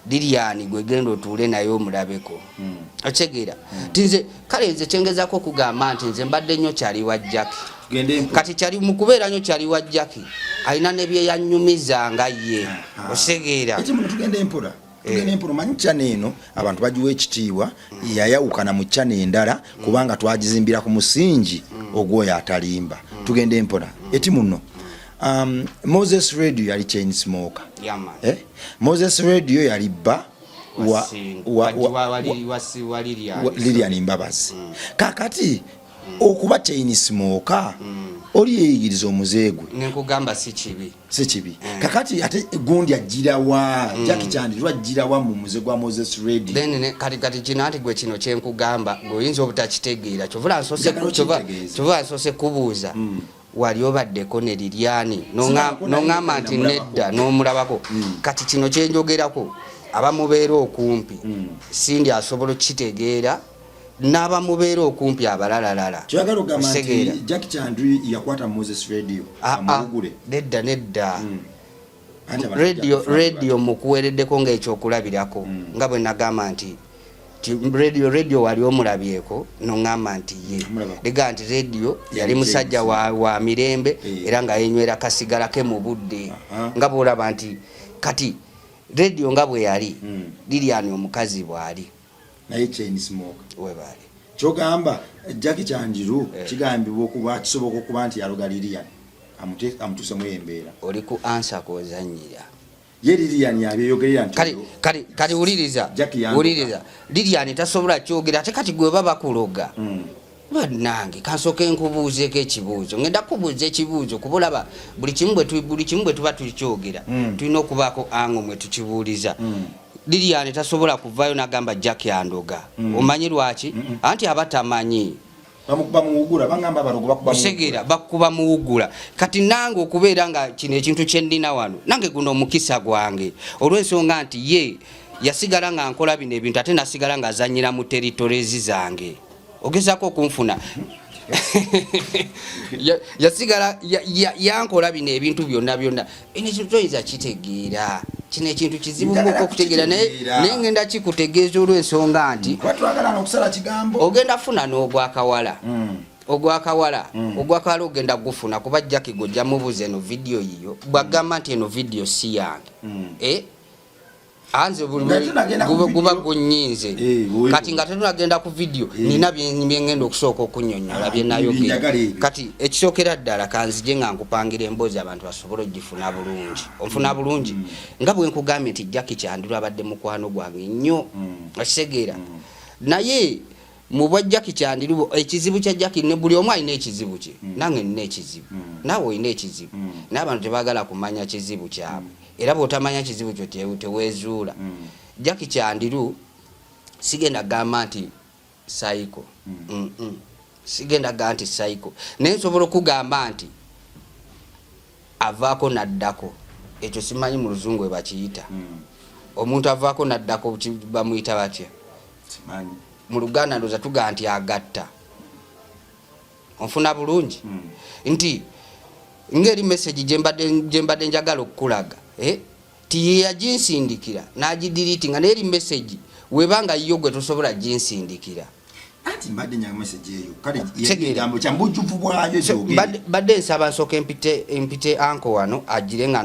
Lilian gwe genda otuule naye omulabeko, okitegeera? Ti nze kale nze kyengezako okugamba nti nze mbadde nnyo kyali wa Jackie. Kati kyali mu kubeera nnyo kyali wa Jackie, alina ne bye yanyumiza nga ye, okitegeera? Eti muno tugenda empola, tugenda empola. Omanyi channel eno abantu bagiwa ekitiibwa, yayawukana mu channel endala kubanga twagizimbira ku musingi ogwoyo atalimba. Tugenda empola. Eti muno, Moses Radio yali chain smoker? Yeah, man. Eh? Moses Radio yali bba wa Lilian. Wa Lilian Mbabazi. Kakati okuba chain smoker, oli yeeyigiriza omuze gwe. Nenkugamba si kibi. Si kibi. Kakati ate gundi ajjirawa? Jackie Chandiru ajjirawa mu muze gwa Moses Radio? Then kati kino anti gwe kino kyenkugamba gweoyinza obutakitegeera, kyovula nsose Njagala okitegeeza. Kyovula nsoose kubuuza, wali obaddeko ne Lilian? Sinabako naye. Noŋŋamba nti namulabako. Nedda, n'omulabako. Kati kino kyenjogerako, abamubeera okumpi, Cindy asobola okukitegeera n'abamubeera okumpi abalalalala. Kyoyagala ogamba nti Okitegeera? Jackie Chandiru yakwata Moses Radio Ah, ah, amuwugule? Nedda, nedda. Anti abantu Radio, bajja kufa. Radio mukuwereddeko ng'ekyokulabirako, nga bwe nagamba nti Radio wali omulabyeko, noŋŋamba nti ye. Namulabako. Liga nti Radio yali Yali musajja James. wa mirembe, era nga yenywera kasigala ke mu budde. Nga bw'olaba nti kati Radio nga bwe yali, Lilian omukazi bw'ali. Naye chain smoker. Webaale. Kyogamba Jackie Chandiru kigambibwa okuba, kisoboka okuba nti yaloga Lilian amutuuse mu embeera? Oli ku ansa kw'ozannyira. Ye Lilian abyeyogerera nti kale kale kale wuliriza wuliriza Lilian tasobola kyogera ate kati gwe baba kuloga mm. Bannange kansooke nkubuuzeeko ekibuuzo ngenda kukubuuza ekibuuzo kuba olaba buli kimu buli kimu bwe tuba tukyogera mm. tulina okubaako ango mwe tukibuuliza mm. Lilian tasobola kuvaayo nagamba Jack andoga mm. omanyi lwaki mm -mm. anti aba tamanyi osegeera bakuba muwugula kati nange okubeera nga kino ekintu kyennina wano nange guno omukisa gwange olw'ensonga nti ye yasigala nga nkola bino ebintu ate nasigala nga azanyira mu territories zange ogezako okunfuna yasigala yankola bino ebintu byonna byonna eno ekintu toyinza kitegeera kino ekintu kizibu muko okutegeera naye ngenda kikutegeeza olw'ensonga nti ogenda funa n'ogwakawala mm. ogwakawala mm. ogwakawala ogenda gufuna kuba jaki gojja mubuza eno vidiyo yiyo bwagamba nti eno vidiyo si yange mm. eh? anze guba gunyinze eh, kati nga tetunagenda ku vidiyo eh. nina byengenda okusooka okunyonyola ah, byenayogera kati ekisookera ddala kanzije nga nkupangira emboozi abantu basobole ogifuna bulungi onfuna mm. bulungi mm. nga bwe nkugambye nti jaki kyandulu abadde mukwano gwange nnyo mm. okitegeera naye mu bwa Jackie Kyandiru ekizibu kya Jackie ne buli omu alina ekizibu kye mm. nange nina ekizibu mm. naawe olina ekizibu mm. naye abantu tebaagala kumanya kizibu kyabwe mm. era bw'otamanya kizibu kyo teweezuula mm. Jackie Kyandiru sigenda gamba nti sayiko mm. mm -mm. sigenda gamba nti sayiko naye nsobola okugamba nti avaako naddako ekyo simanyi mu luzungu webakiyita mm. omuntu avaako naddako bamuyita batya mu luganda ndoza tugaa nti agatta onfuna bulungi mm. nti ngeri message gyembadde njagala okukulaga eh? ti yeyaginsindikira nagidiritinga naye eri message webanga yo gwe tosobola ginsindikira badde nsaba nsooka empite empite anko wano agire nga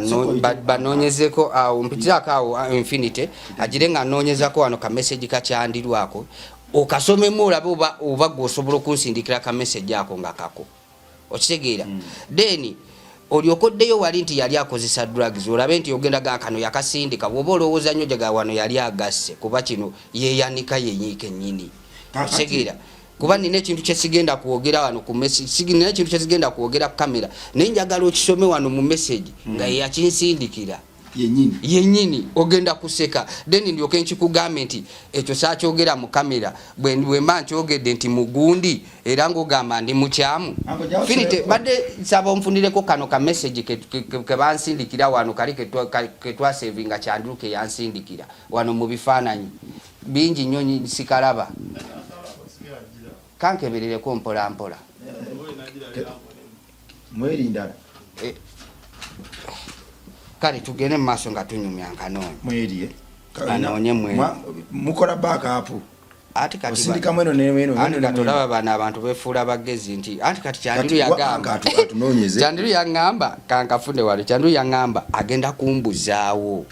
banoonyezeko awo mpitirako awo infinity agire nga anoonyezako wano ka message kakyandirwako okasomemu olabe oba oba gwe osobola okunsindikira ka message ako nga kako okitegeera mm. then olyoka oddeyo wali nti yali akozesa drugs olabe nti ogenda ga kano yakasindika bwoba olowooza nnyo jaga wano yali agasse kuba kino yeyanika yenyi kennyini okitegeera kuba nina ekintu kyesigenda kwogera wano ku message nina ekintu kyesigenda kwogera ku kamera naye njagala okisome wano mu message mm. nga yeyakinsindikira yenyini yenyini ogenda kuseka then ndyoke nkikugambe nti ekyo sakyogera mu kamera bwemba nkyogedde nti mugundi era ngogamba ndi mukyamu finite badde nsaba onfunireko kano ka message kebansindikira wano kali ketwasevinga kyandiru keyansindikira wano mu bifaananyi bingi nnyo sikalaba kankeberereko mpola mpola Mweri ndala. Eh, kale tugende mu maaso nga tunyumya nkanoonya. Mweri eh? Anoonye mweri. Mukola backup. Ati kati osindika mweno ne mweno. Anti kati olaba bano abantu befuula bagezi nti anti kati Kyandiru yagamba. Atunoonyeze. Kyandiru yangamba kankafune wano Kyandiru yangamba agenda kumbuzaawo.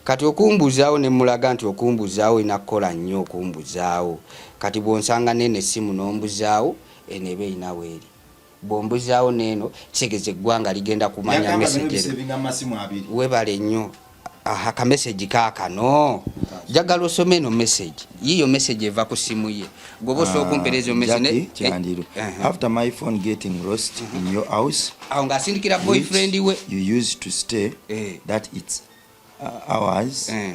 Kati okumbuzaawo ne mulaga nti okumbuzaawo olina kukola nnyo okumbuzaawo. Kati bw'onsanga n'eno essimu n'ombuzaawo eno eba erina weeri. Bw'ombuzaawo n'eno kitegeeza eggwanga ligenda kumanya message eno. Webale nnyo. Aha ka message kaakano. Njagala osome eno message. Yiyo message eva ku ssimu ye. Gwe oba osobola okumpeereza eyo message ne Jackie Kyandiru. Eh, After my phone getting lost in your house, awo ng'asindikira boyfriend we. you used to stay Eh. that it's ours eh.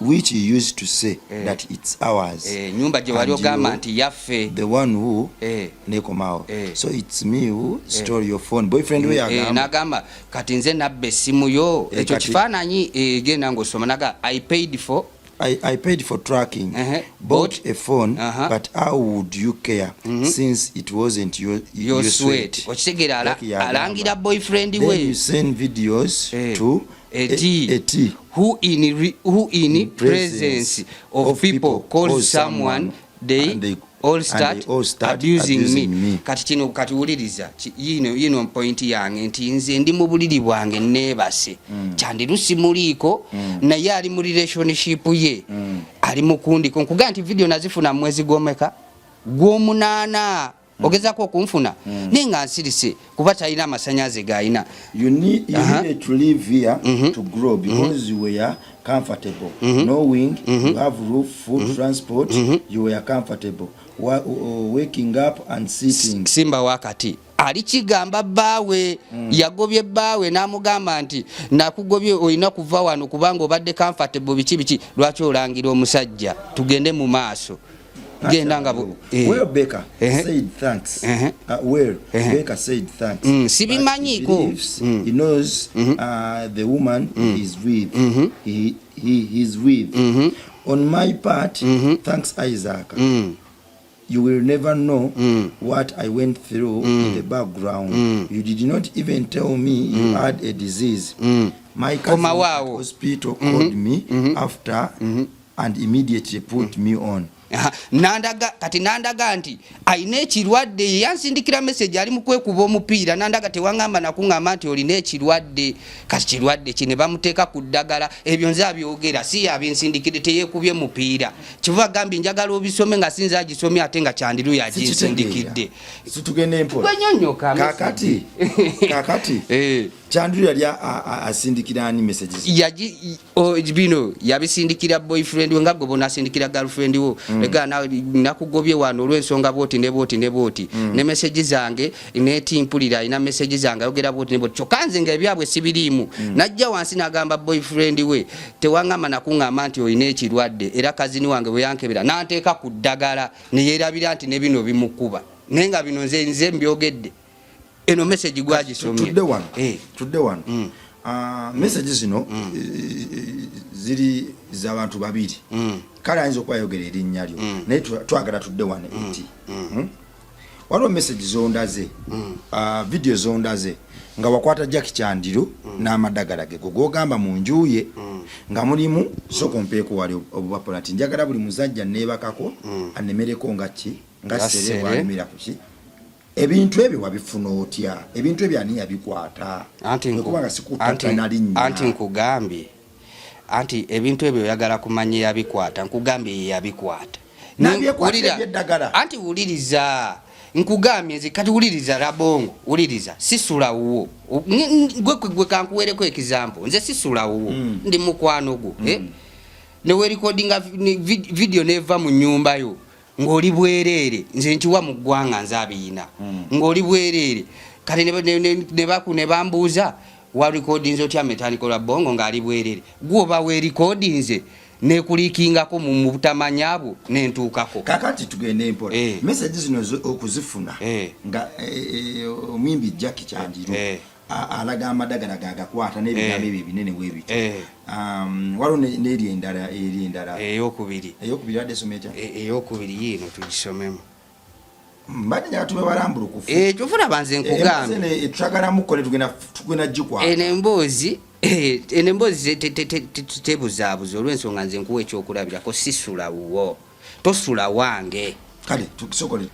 Which you used to say eh. that it's ours eh, nyumba gye wali ogamba nti yaffe the one who eh. nekomawo eh. so it's me who eh. stole your phone boyfriend we eh, nagamba kati nze nabba essimu yo eh, ekyo kifaananyi eh, genda ng'osoma naga i paid for I paid for tracking, -huh. bought a phone, -huh. but how would you care mm -hmm. since it wasn't your, your, your sweat? Okitegeera alangira boyfriend we. Then you send videos eh. to a T, who in, who in presence of people call someone they, they all start, all start abusing, abusing me. me. Kati kino kati wuliriza yino yino point yange nti nze ndi mu buliri bwange neebase mm. kyandiru simuliiko mm. naye ali mu relationship ye mm. ali mukundiko nkugaa nti video nazifuna mu mwezi gwomeka gwomunaana. Ogezako okunfuna naye nga nsirise kuba talina amasanyaze gayina. You need, you needed to live here to grow because you were comfortable knowing you have roof, food, transport. You were comfortable waking up and sitting. Simba wakati ali kigamba bbaawe yagobye bbaawe n'amugamba nti nakugobye, olina kuva wano kubanga obadde comfortable, biki biki. Lwaki olangira omusajja? Tugende mu maaso, genda nga Well, Baker said thanks. Well, Baker said thanks. Sibimanyiiko. But he believes he knows the woman he is with. He is with. On my part, thanks, Isaac. You will never know what I went through in the background. You did not even tell me you had a disease. My cousin Komawo at awo. hospital called me after and immediately put me on. Aha, nandaga kati, nandaga nti alina ekirwadde. Yansindikira message ali mu kwekuba omupiira, nandaga tewaŋŋamba nakuŋŋamba nti olina ekirwadde. Kati kirwadde ki? Ne bamuteeka ku ddagala. Ebyo nze abyogera, si yabinsindikidde, teyeekubye mupiira. Kivuga gambye njagala obisome nga sinze agisomye, ate nga Kyandiru yaginsindikidde. Tugende mpola. Gwenyonyoka. Kakati Kyandiru yali asindikira ani messages? Bino yabisindikira boyfriend we, nga gwe bonasindikira girlfriend wo. Ega nakugobye wano olw'ensonga bwoti ne bwoti ne bwoti, ne message zange neti mpulira alina message zange ayogera bwoti ne bwoti, kyokka nze nga ebyabwe sibiriimu. Najja wansi n'agamba boyfriend we, tewaŋŋamba nakuŋŋamba nti olina ekirwadde, era cousin wange bwe yankebera n'anteeka ku ddagala, neyerabira nti ne bino bimukuba, naye nga bino nze mbyogedde. Eno message gwagisomye. Tudde wano. Tudde wano. Ah, message zino ziri z'abantu babiri. Kale ayinza okuba ayogera erinnya lyo, naye twagala tudde wano eti. Waliwo message zondaze, ah, video zondaze nga wakwata Jackie Kyandiru n'amadagala ge gogamba mu nju ye nga mulimu sooka ompeeko wali obupapula nti njagala buli musajja neebakako anemereko nga ki, nga Nga sere sere. bwalemera ku ki. Ebintu ebyo wabifuna otya? Ebintu ebyo ani yabikwata? Bwekuba nga sikutatana linnya. Anti nkugambye, anti ebintu ebyo oyagala kumanya yabikwata. Nkugambye ye yabikwata. N'abyekwata ebyeddagala. Anti wuliriza, nkugambye nze kati wuliriza Rabongo, wuliriza, sisula wuwo. Gwe kankuwereko example, nze sisula wuwo, ndi mukwano gwo, eh? Newerecordinga video neva mu nyumba yo ng'oli bwereere, nze nkiwa mu ggwanga, nze abiyina ng'oli bwereere. Kati ne bambuuza, warecordinze otya Mechanical Rabongo ng'ali bwereere? Gwoba werecordinze nekuleakingako mu butamanya bwo nentuukako. Kakati tugende mpola. Message zino okuzifuna nga omuyimbi Jackie Kyandiru alaga amadagala gagakwata n'ebigambo ebyo ebinene weebityo. Waliwo n'eri endala, eri endala. Eyokubiri. Eyokubiri adde esoma etya? Eyokubiri yiino, tugisomemu. Mbadde njagala tube balambulukufu. Ekyo fulaba nze nkugambye. Twagalamuko ne tugenda gikwata. Eno emboozi tebuzaabuza olw'ensonga nze nkuwa ekyokulabirako, sisula wuwo, tosula wange. Kale tusokole.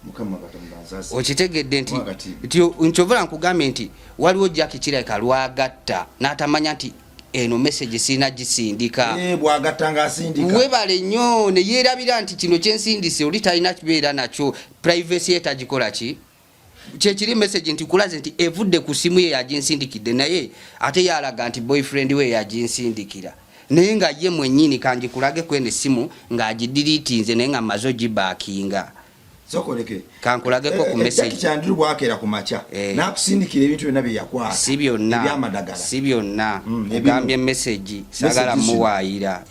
Mukama Katonda nsaasira. Okitegedde nti Wakati. nti nkyovula nkugambye nti waliwo Jackie kirabika lwagatta n'atamanya nti eno message sirina gisindika. Bwagatta ng'asindika. Webale nnyo, ne yeerabira nti kino kyensindise oli talina kibeera nakyo, privacy ye tagikola ki kyekiri. Message nti kulaze nti evudde ku simu ye yaginsindikidde, naye ate yalaga nti boyfriend we yaginsindikira, naye nga ye mwennyini. Kangikulage kweno essimu ng'agideletinze, naye nga maze ogibackinga. Sokoleke. Kankulageko ku message. Jackie Kyandiru bwakeera ku makya n'akusindikira ebintu byonna bye yakwata Si byonna. ebyamadagala. Si byonna. Ebimu. Ogambye message, saagala Message zino. muwaayira.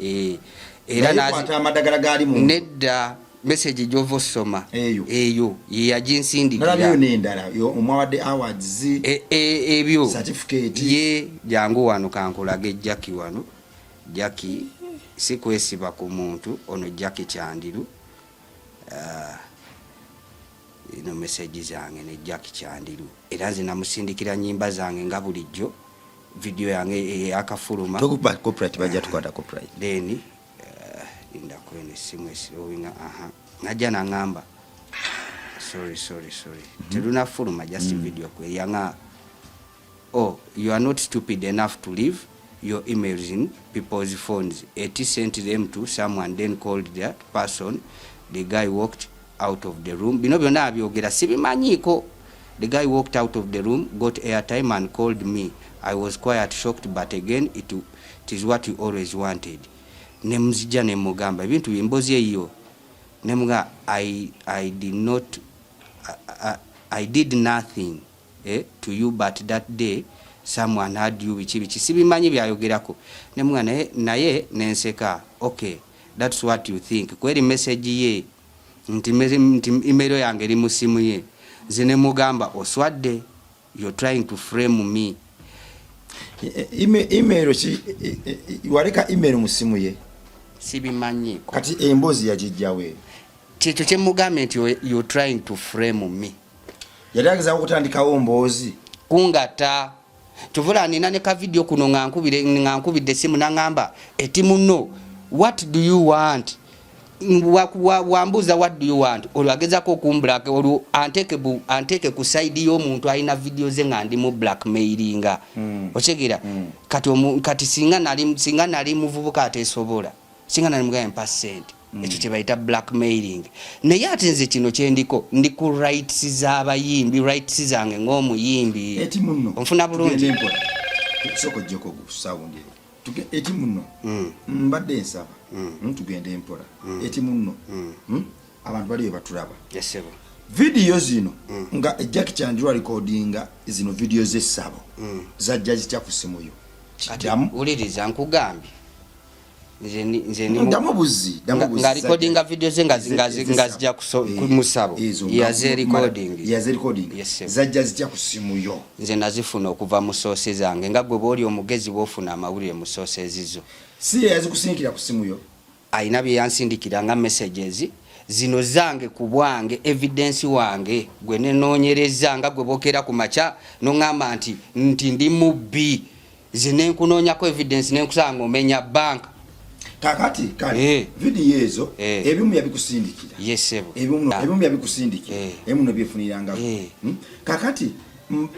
Era Naye kwata amadagala gaali mu nedda, message gy'ova osoma. Eyo. Eyo ye yaginsindikira. Nalabyeyo n'endala omwabadde awards, Ebyo certificate. Ye jangu wano kankulage Jackie wano. Jackie si kwesiba ku muntu ono, Jackie Kyandiru. Ah, ino message zange ne Jackie Kyandiru, era nze namusindikira nyimba zange nga bulijjo, video yange eyakafuluma. Tokupa copyright, bajja tukwata copyright. Then indako eno essimu eslowinga. Aha, najja naŋŋamba sorry, sorry, sorry, terunafuluma, just video kwe yaŋa, "Oh, you are not stupid enough to leave your emails in people's phones. Eti sent them to someone, then called that person. The guy walked out of the room. Bino byonna abyogera sibimanyiiko. The guy walked out of the room, got airtime and called me. I was quite shocked, but again it is what you always wanted. Nemuzijja nemugamba ebintu emboozi eyo nemuga I did not I did nothing to you, but that day someone had you, biki biki, sibimanyi byayogerako. Nemuga naye nenseka. Okay, that's what you think. Kweri message ye nti email yange eri mu simu ye. Nze nemugamba oswadde, you're trying to frame me. Email ki? Waleka email mu simu ye? Sibimanyiiko. Kati emboozi yagijjawe? Kyekyo kyemugambye nti you're trying to frame me. Yali agezaako okutandikawo mboozi. Kungata kyovula nina ne kavidiyo kuno nga nkubidde esimu naŋŋamba eti muno, what do you want? Wambuuza what do you want, olwo agezaako okumbulaka, olwo anteeke ku side y'omuntu alina vidiyo ze nga ndi mu blackmailinga. Okitegeera? Kati singa nali muvubuka ateesobola, singa nali mugaye mpa ssente. Ekyo kye bayita blackmailing. Naye ate nze kino kyendiko, ndi ku rights z'abayimbi, rights zange ng'omuyimbi. Eti muno. Onfuna bulungi? Tugende mpola. Sooka ojjeko sound eyo. Eti muno. Mbadde nsaba tugende mpola. Eti muno, Abantu baliyo batulaba. Yes, sebo. Vidiyo zino nga Jackie Chandiru alikodinga zino vidiyo z'essabo, zajja zitya ku simu yo? Kati Kiddamu. wuliriza, nkugambye nze Ddamu buzi, ddamu buzi. Nga recordinga video ze nga zijja ku musabo. Yaze recording. Yaze recording. Yes, sir. Zajja zitya ku simu yo? Nze nazifuna okuva mu source zange, nga gwe bw'oli omugezi bw'ofuna amawulire mu source ezizo. Si ye yazikusinkira ku simu yo? Alina bye yansindikira nga messages zino zange ku bwange, evidence wange gwe nenoonyereza, nga gwe bokeera ku makya noŋŋamba nti ndi mubbi, nze nenkunoonyako evidence nenkusanga ng'omenya banka. Kakati kale, vidiyo ezo, ebimu yabikusindikira? Yes, sebo. Ebimu yabikusindikira, ebimu nebyefunirangako. Kakati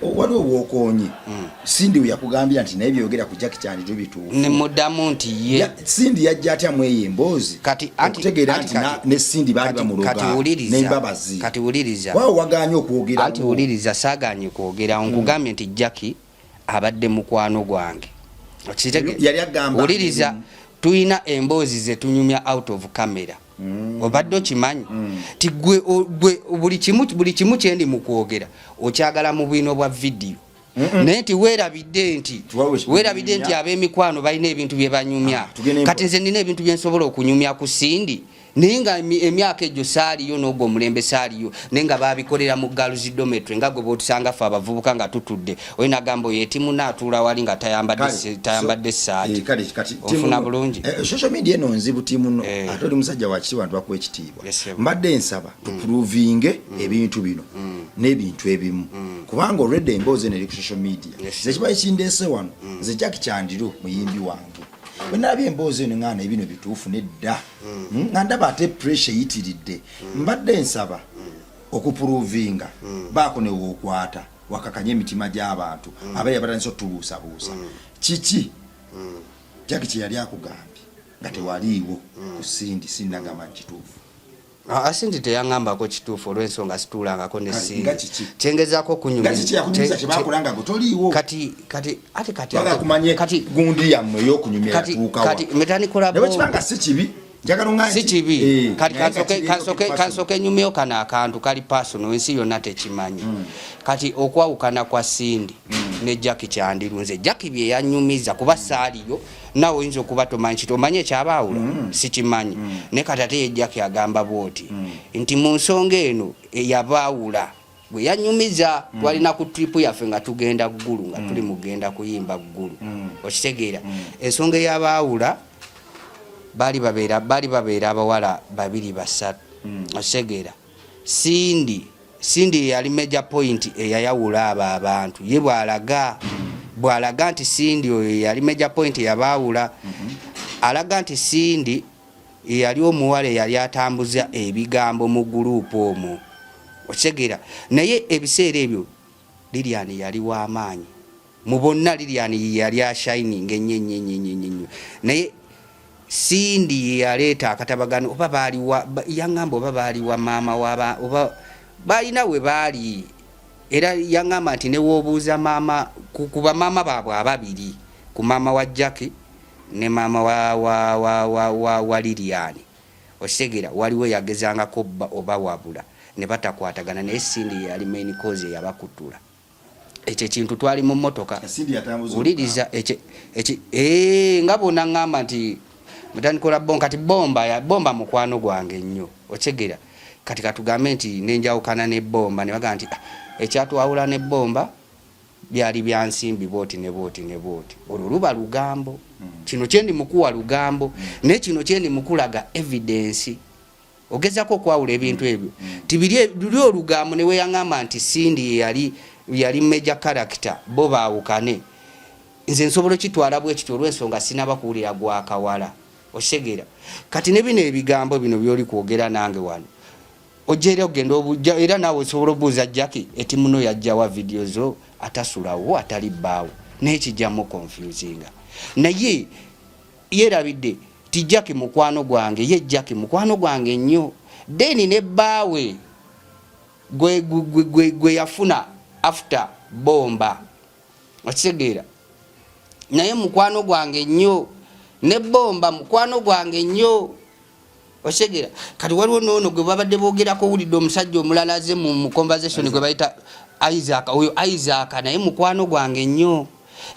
waliwo bwokoonye, Cindy we yakugambira nti naye byogera ku Jackie Chandiru bituufu? Nemuddamu nti ye. Cindy yajja atya mweyo emboozi? Kati Okutegeera anti nti ne Cindy baali bamuloga kati wuliriza. n'embabazi. Kati wuliriza. Waawo wagaanye okwogera. Anti wuliriza, saaganye kwogera. Nkugambye nti Jackie abadde mukwano gwange. Yali agamba Wuliriza, ebimu. Tulina emboozi ze tunyumya out of camera. Obadde okimanyi ti gwe buli kimu kyendi mu kwogera okyagala mu bwino bwa vidiyo, naye nti weerabidde nti Tuwawe weerabidde nti ab'emikwano balina ebintu bye banyumya. Ah, tugende Kati nze nina ebintu bye nsobola okunyumya ku Cindy, naye nga emyaka egyo saaliyo, n'ogwo omulembe saaliyo, naye nga babikolera mu girls dormitory, nga gwe bw'otusanga ffe abavubuka nga tutudde, olina agamba oyo etimu naatuula wali nga Kale, tayambadde essaati. Kale, kati, Ofuna timu bulungi? Social media eno nzibu, timu no. Ate oli musajja wa kitiibwa, abantu bakuwa ekitiibwa. Yes, sir. Mbadde nsaba tuprovinge ebintu bino n'ebintu ebimu, kubanga already emboozi eno eri ku social media. Yes, Nze kiba ekindeese wano, nze Jackie Chandiru muyimbi wange, bwe nalabye emboozi eno ŋŋaana ebino bituufu nedda, nga ndaba ate pressure eyitiridde. Mbadde nsaba okuprovinga baako ne wookwata wakakanye emitima gy'abantu abeera batandise otubuusabuusa. Kiki Jackie kye yali akugambye nga tewaliiwo ku Cindy, Cindy nagamba nti kituufu? Ah, Cindy teyaŋŋambako kituufu olw'ensonga situulangako ne Kale, Cindy. nga kiki? Kyengezaako okunyumya Nga kiki yakunyumiza kye bakola nga gwe toliiwo? Kati ate kati Twagala kumanye kati gundi yammwe ey'okunyumya kati yatuukawa. Kati metanikola Naye bwe kiba nga si kibi, njagala oŋŋambe Si kibi. Kati naye nga kiri personal. Kansooke nyumyeyo kano akantu kali personal, ensi yonna tekimanyi. Kati okwawukana kwa Cindy ne Jackie Chandiru, nze Jackie bye yanyumiza kuba saaliyo, naawe oyinza okuba tomanyi kiti omanyi ekyabaawula, sikimanyi. Naye kati ate ye Jackie agamba bw'oti nti mu nsonga eno eyabaawula bwe yanyumiza, twalina ku trip yaffe nga tugenda Ggulu, nga tuli mugenda kuyimba Ggulu. Okitegeera? Ensonga eyabaawula, baali babeera abawala babiri basatu. Okitegeera? Cindy yali major point eyayawula abo abantu. Ye bw'alaga nti Cindy oyo yali major point eyabaawula, alaga nti Cindy yali omuwala eyali atambuza ebigambo mu gurupu omwo. Okitegeera? Naye ebiseera ebyo Lilian yali w'amaanyi mu bonna. Lilian ye yali ashining ennyo ennyo ennyo ennyo ennyo, naye Cindy yeyaleeta akatabagano oba baaliwa, yaŋŋamba oba baaliwa maama waba oba balina we baali, era yaŋŋamba nti newoobuuza maama ku bamaama baabwe ababiri, ku maama wa Jackie ne maama wa Lilian, okitegeera, waliwo eyagezangako oba wabula ne batakwatagana, naye Cindy yeyali main cause eyabakutula. Ekyo ekintu twali mu mmotoka, wuliriza eh, nga bwona ŋŋamba nti mutandikola bomba. Kati bomba, bomba mukwano gwange nnyo, okitegeera. Kati katugambe nti nenjawukana ne bomba, ne bagamba nti, "Ah, ekyatwawula ne bomba byali bya nsimbi bwoti ne bwoti ne bwoti." Olwo luba lugambo. Kino kyendi mukuwa lugambo, naye kino kyendi mukulaga evidence. Ogezako okwawula ebintu ebyo tibiri luli olugambo. Ne weyaŋŋamba nti Cindy yali major character bo baawukane, nze nsobola okitwala bwe kityo olw'ensonga sinaba kuwulira gwakawala, okitegeera. Kati ne bino ebigambo bino byoli kwogera nange wano, ojja era ogenda obujja, era naawe osobola obuuza Jackie eti muno yajjawa vidiyo zo atasulawo atali bbaawo, naye kijjamu confusinga. Naye yerabidde ti Jackie mukwano gwange, ye Jackie mukwano gwange nnyo. Then ne bbaawe gwe yafuna after bomba, okitegeera, naye mukwano gwange nnyo, ne bomba mukwano gwange nnyo, okitegeera. Kati waliwo noono gwe babadde boogerako, owulidde omusajja omulala aze mu conversation gwe bayita Isaac. Oyo Isaac naye mukwano gwange nnyo.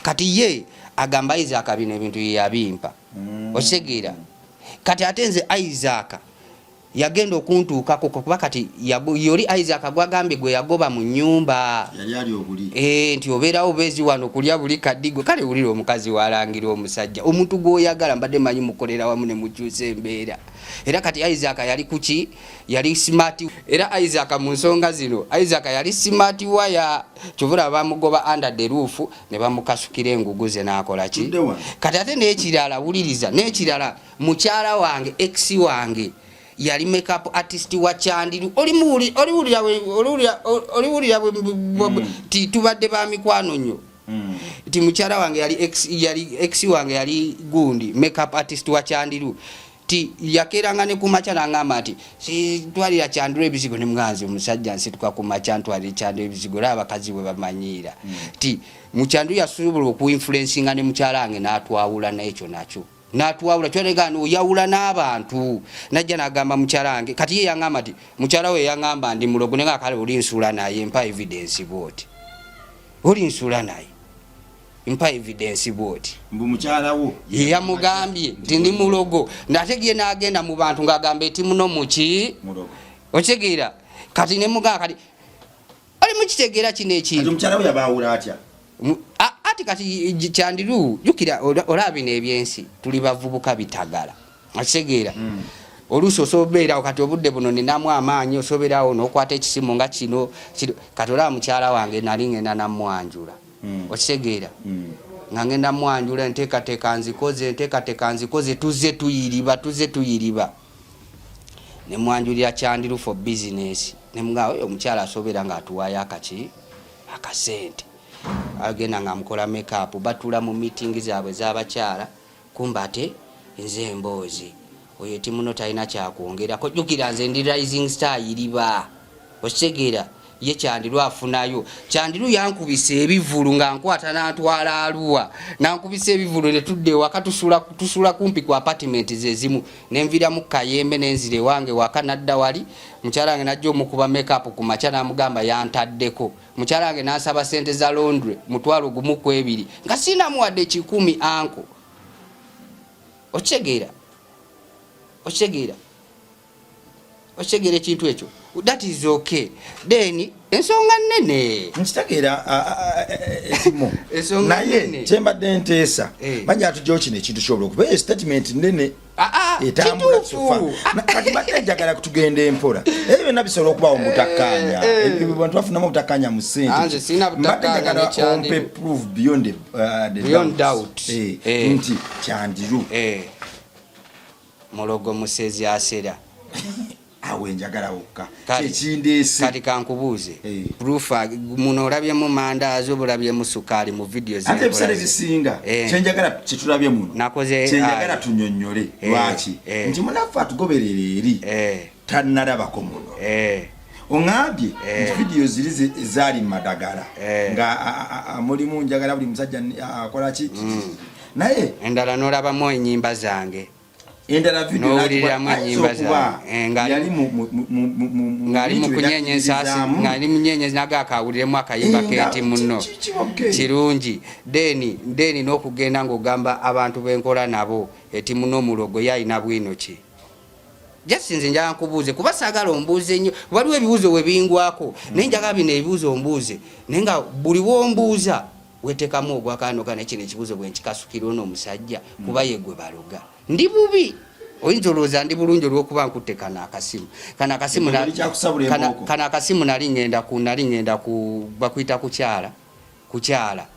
Kati ye agamba Isaac bino ebintu ye yabimpa, okitegeera. Kati ate nze Isaac yagenda okuntuukako kuba kati yoli Isaac gwagambye gwe yagoba mu nyumba. Yali ali obuli. Eh, nti obeerawo beezi wano kulya buli kadigwe. Kale wulira omukazi walangira omusajja, omuntu gw'oyagala, mbadde manyi mukolera wamu ne mukyusa embeera. Era kati Isaac yali kuki? Yali smart. Era Isaac mu nsonga zino, Isaac yali smart waya kyovula bamugoba under the roof ne bamukasukira engugu ze n'akola ki. Tudde wano. Kati ate n'ekirala, wuliriza, n'ekirala, mukyala wange, ex wange, yali makeup artist wa Chandiru. Oliwulira ti tubadde ba mikwano nnyo, ti mukyala wange yali ex, yali ex wange yali gundi makeup artist wa Chandiru, ti yakeeranga ne kumakya nangamba nti sitwalira Chandiru ebizigo. Ne muganzi omusajja nsituka kumakya ntwalira Chandiru ebizigo, era abakazi bwe bamanyiira ti muchandiru yasobola okuinfluencinga ne mukyala wange n'atwawula, n'ekyo nakyo natwawula. Kyonegana oyawula n'abantu, najja nagamba mukyala wange. Kati ye yaŋŋamba nti mukyala we yaŋŋamba ndi mulogo, nenga kale oli nsuula naye mpa evidence bwoti, oli nsuula naye mpa evidence bwoti. Mbu mukyala wo ye yamugambye nti ndi mulogo, nate ye n'agenda mu bantu ng'agamba eti muno muki mulogo. Okitegeera? Kati nemugamba, kati oli mukitegeera kino Kati ekintu. Omukyala we yabaawula atya? Ati kati Kyandiru, jukira olaba bino ebyensi, tuli bavubuka bitagala, okitegeera. Oluusi osobeerawo, kati obudde buno ninamu amaanyi, osobeerawo n'okwata ekisimu nga kino kino. Kati olaba mukyala wange nali ngenda namwanjula, okitegeera, nga ngenda mwanjula, enteekateeka nzikoze, enteekateeka nzikoze, tuzze tuyiriba, tuzze tuyiriba, nemwanjulira Kyandiru for business. Nemugamba oyo omukyala asobeera ng'atuwaayo akaki akasente, agenda nga amukola makeup, batula mu meeting zaabwe z'abakyala, kumba ate nze emboozi oyo eti muno talina kyakwongerako. Jjukira nze ndi rising star yiriba, okitegeera. Ye Kyandiru afunayo. Kyandiru yankubisa ebivulu nga nkwata nantwala Aluwa, nankubisa ebivulu ne tudda ewaka. Tusula kumpi ku apartment zezimu, nenviramu kayembe nenzira ewange waka. Nadda wali mukyala wange najja omukuba makeup ku makya, namugamba yantaddeko. Mukyala wange nansaba sente za laundry 20,000, nga sinamuwadde 100 anko, okitegeera, okitegeera, okitegeera ekintu ekyo. That is okay. Then ensonga nene. Nkitegeera ekimu. Ensonga Naye nnene. kyembadde nteesa, banja atugyewo kino ekintu kyobulo, kuba eyo statement nene etambula. Kituufu. Sofa kati mbadde njagala kutugenda empola. Ebyo byonna bisobola okubawo mu butakkaanya. Ebyo bantu bafunamu obutakkaanya mu ssente. Nze sirina Mbadde butakkaanya njagala ne Kyandiru. ompe proof beyond the Beyond doubt. doubt. Nti Kyandiru Mulogo musezi asera. Awo enjagala wokka kyekindeese. Kati kankubuuze, eh. Proof muno olabyemu mandaazi oba olabyemu sukaali mu vidiyo? Ate ebiseera ebisinga eh. Kyenjagala kyetulabye muno, nakoze kyenjagala tunyonnyole eh. Lwaki nti munaffe atugoberera eri tannalabako muno, oŋambye nti vidiyo ziri ezaali mu madagala nga mulimu njagala buli musajja akola ki, naye endala nolabamu enyimba zange. Endala nowuliriramu enyimba zange eh, ng'ali mu kunyeenya ensaasi, ng'ali munyeenya naga akawuliremu akayimba eh, kenti muno kirungi. Then n'okugenda ng'ogamba abantu benkola nabo eti muno omulogo ye alina bwino ki. Just nze njagala nkubuuze, kuba saagala ombuuze nnyo, waliwo ebibuuzo we bingwako, naye njagala bino ebibuuzo ombuuze, naye nga buli wombuuza wetekamu ogwakanoga. Naye kino ekibuuzo bwe nkikasukira ono omusajja, kuba ye gwe baloga ndi bubi, oyinza olowooza ndi bulungi olwokuba nkutte kano akasimu kano akasimu kano akasimu. Nali ngenda ku bakuyita kukyala kukyala,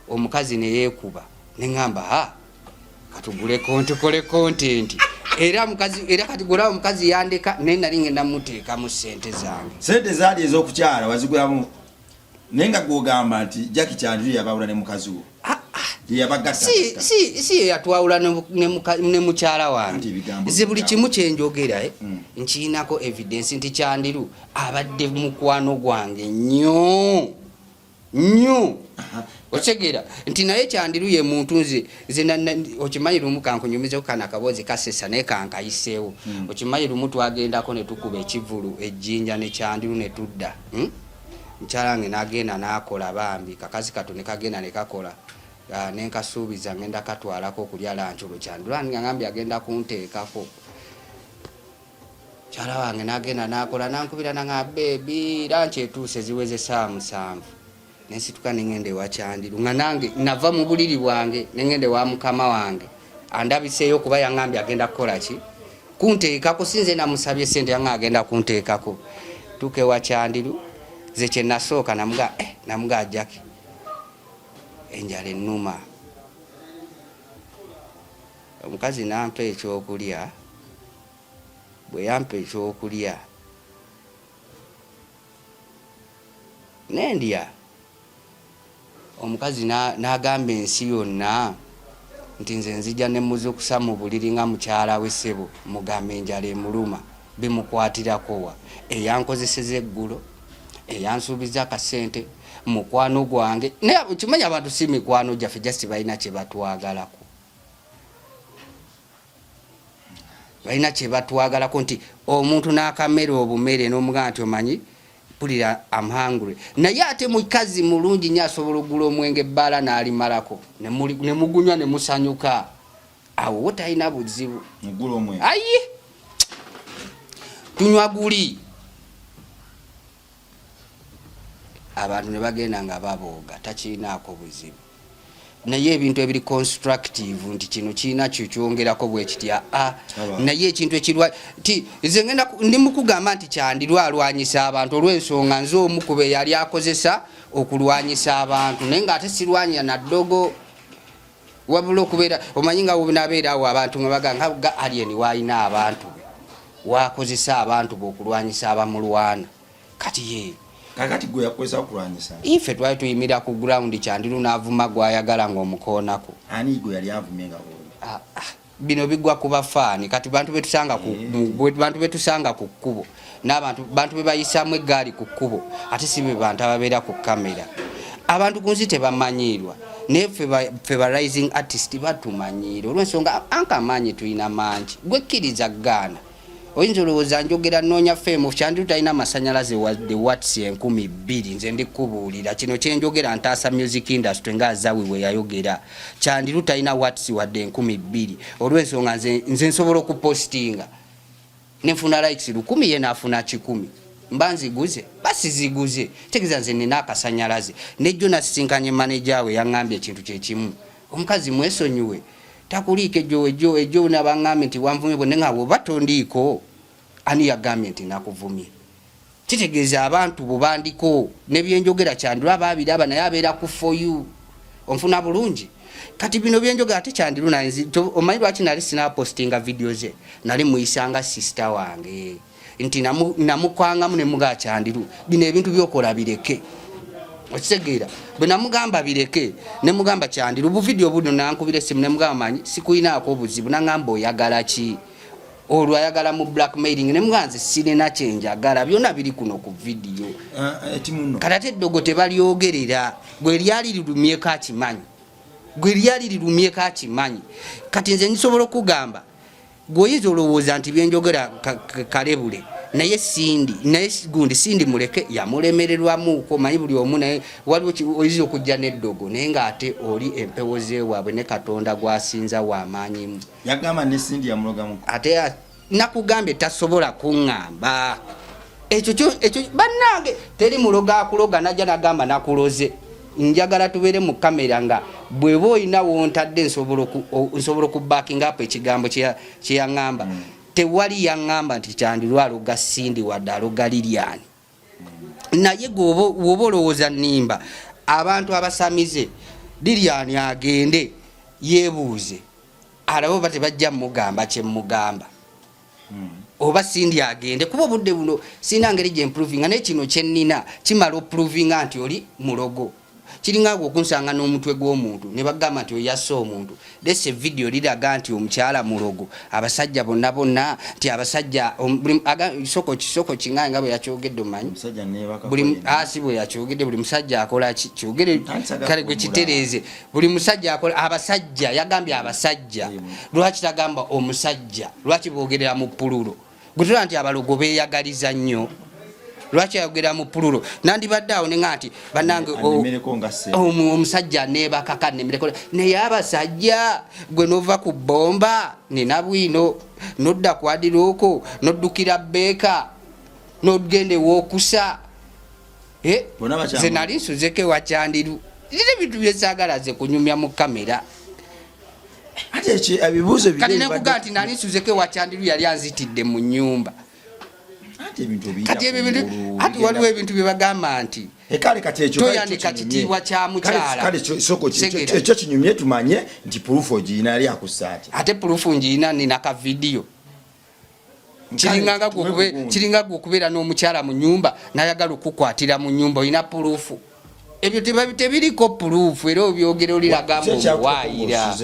omukazi neyeekuba, neŋŋamba, ha, katugule tukole content. Era mukazi, era kati gulaba omukazi yandeka, naye nali ngenda muteekamu sente zange. Sente zaali ez'okukyala wazigulamu, naye nga gwogamba nti Jackie Chandiru yabawula ne mukazi wo. Ah, ah. Si yeyatwawula ne mukyala wange. Nze buli kimu kyenjogera eh, nkiinako evidence nti Chandiru abadde mukwano gwange nnyo nnyo. Okitegeera nti naye Chandiru ye muntu nze okimanyi lumu kankunyumizeko kano akaboozi kasesa naye kankayiseewo. Okimanyi lumu twagendako ne tukuba ekivulu ejjinja ne Chandiru ne tudda, Mukyala wange n'agenda n'akola, bambi kakazi kato ne kagenda ne kakola. Ah, nenkasuubiza ngenda katwalako okulya lunch. Olwo Chandiru ngambye agenda kunteekako. Mukyala wange n'agenda n'akola, nankubira nanga, "Baby, lunch etuuse, ziweze 7:00." Nensituka nengenda ewa Chandiru, nga nange nava mu buliri bwange nengenda ewa mukama wange andabiseeyo, kuba yaŋambye agenda kukola ki, kunteekako. Sinze namusabye sente, yanga agenda kunteekako. Tuuka ewa Chandiru, ze kyenasooka namuga, eh, namuga, "Jackie, enjala ennuma." Omukazi nampa ekyokulya. Bwe yampa ekyokulya nendya, omukazi n'agamba ensi yonna nti nze nzija ne muzukusa mu buliri nga mukyala we. Ssebo, mugamba enjala emuluma, bimukwatirakowa? Eyankozeseza eggulo, eyansuubiza akasente, mukwano gwange. Naye kimanyi abantu si mikwano gyaffe, just balina kye batwagalako, balina kye batwagalako, nti omuntu n'akamere obumere n'omugamba nti omanyi mpulira am hungry, naye ate mukazi mulungi nnyo, asobola okugula omwenge ebbaala n'alimalako ne mugunywa ne musanyuka. Awo wo talina buzibu. Ayi, tunywa guli, abantu ne bagenda nga babooga, takirinaako buzibu. Naye ebintu ebiri constructive nti kino kirina kyokyongerako bwekitya a, naye ekintu ekirwa ti nze ngenda ndi mukugamba nti Chandiru alwanyisa abantu olw'ensonga nze omu ku be yali akozesa okulwanyisa abantu, naye ng'ate sirwanyira naddogo, wabula okubeera omanyi nga nabeera awo abantu nga baga nga ga alien waalina abantu be wakozesa abantu be okulwanyisa abamulwana. Kati ye Kakati gwe yakozesa okulwanyisa? Ife twali tuyimira ku ground, Chandiru n'avuma gwayagala ng'omukoonako. Ani gwe yali avumye nga wooli? Ah, ah, bino bigwa ku bafaani. Kati bantu betusanga ku bantu betusanga ku kkubo n'abantu bantu be bayisaamu eggaali ku kkubo, ate si be bantu ababeera ku kamera. Abantu ku nsi tebamanyiirwa, naye ffe ba rising artist batumanyiira olw'ensonga anka amaanyi tulina mangi. Gwekkiriza gaana, oyinza olowooza njogera nnoonya fame. Chandiru talina masanyalaze wadde watts 2000. Nze ndi kubuulira kino kyenjogera, ntaasa music industry nga Azawi bwe yayogera. Chandiru talina watts wadde 2000, olw'ensonga nze nsobola okupostinga nenfuna likes 1000, ye naafuna 100, mba nziguze basiziguze. Tegeeza nze nina akasanyalaze. Nejjo nasisinkanye maneja we, yaŋŋambye ekintu kyekimu, omukazi mwesonyiwe, takuliiko. Ejjo ejjo ejjo nabaŋŋambye nti wanvumye bwe nga bwoba tondiiko, ani yagambye nti nakuvumye? Kitegeeza abantu bubandiko nebyenjogera Chandiru aba abiraba, naye abeera ku for you. Onfuna bulungi? Kati bino byenjogera ate Chandiru naye omanyi lwaki nali sinapostinga video ze? Nali muyisanga sister wange. nti namukwangamu ne mugaa Kyandiru, bino ebintu byokola bireke. Okitegeera? Bwe namugamba bireke, ne mugamba Kyandiru buvidiyo buno, nankubira essimu ne mugamba manyi sikuyinaako obuzibu, nangamba oyagala ki? Olwo ayagala mu blackmailing, ne mugamba nze sirina kyenjagala, byonna biri kuno ku vidiyo. Kati ate eddogo tebalyogerera, gwe lyali lirumyeko akimanyi, gwe lyali lirumyeko akimanyi. Kati nze nsobola okugamba gweoyinza olowooza nti byenjogera kalebule, naye Sindi, naye gundi Sindi muleke yamulemererwamuuko. Manyi buli omu, naye waliwo oyinza okujja n'eddogo, naye ng'ate oli empewo zeewaabwe ne Katonda gwasinza w'amaanyimu. Yagamba ne Sindi yamulogamu. Ate nakugambye tasobola kuŋŋamba ekyo ekyo. Bannange, teri muloga akuloga najja nagamba nakuloze. Njagala tubeere mu kamera nga bweba olina wontadde nsobola okubackinga up ekigambo kyeyaŋŋamba. Tewali yaŋŋamba nti Kyandiru aloga Sindi wadde aloga Lilian. Naye gwoba olowooza nnimba abantu abasamize, Lilian agende yeebuuze alabe oba tebajja mugamba kyemugamba, oba Sindi agende, kuba obudde buno sirina ngeri gyemprovinga, naye kino kyenina kimala oprovinga nti oli mulogo. Kiringa gwe okunsanga n'omutwe gw'omuntu ne bagamba nti oyasse omuntu. Lese vidiyo liraga nti omukyala mulogo, abasajja bonna bonna, nti abasajja soko soko kingaye nga bwe yakyogedde, omanyi buli asi bwe yakyogedde, buli musajja akola ki kyogere kale gwe kitereeze, buli musajja akola abasajja, yagambye abasajja. Lwaki tagamba omusajja? Lwaki boogerera mu plural? Gwe nti abalogo beeyagaliza nnyo, lwaki ayogera mu plural? Nandibadde awo nenga nti bannange omusajja nebakaka nemereko, naye abasajja gwe nova ku bomba nina bwino nodda kwadiruuku noddukira beeka nogenda ew'okusa. Nze nali nsuzeko ewa Kyandiru, nina ebintu byesagala ze kunyumya mu kamera. Kati nekuga nti nali nsuzeko ewa Kyandiru, yali anzitidde mu nyumba. Kati ebyo bintu, ati waliwo ebintu bye bagamba nti toyanika kitiibwa kya mukyala. Ekyo kinyumye tumanye nti proof ogiyina, yali akusaati. Ate proof ngiyina, nina ka vidiyo. Kiringa gwe okubeera n'omukyala mu nyumba nayagala okukwatira mu nyumba, olina proof? Ebyo tebiriko proof, era obyogera oliragamba omuwaayira.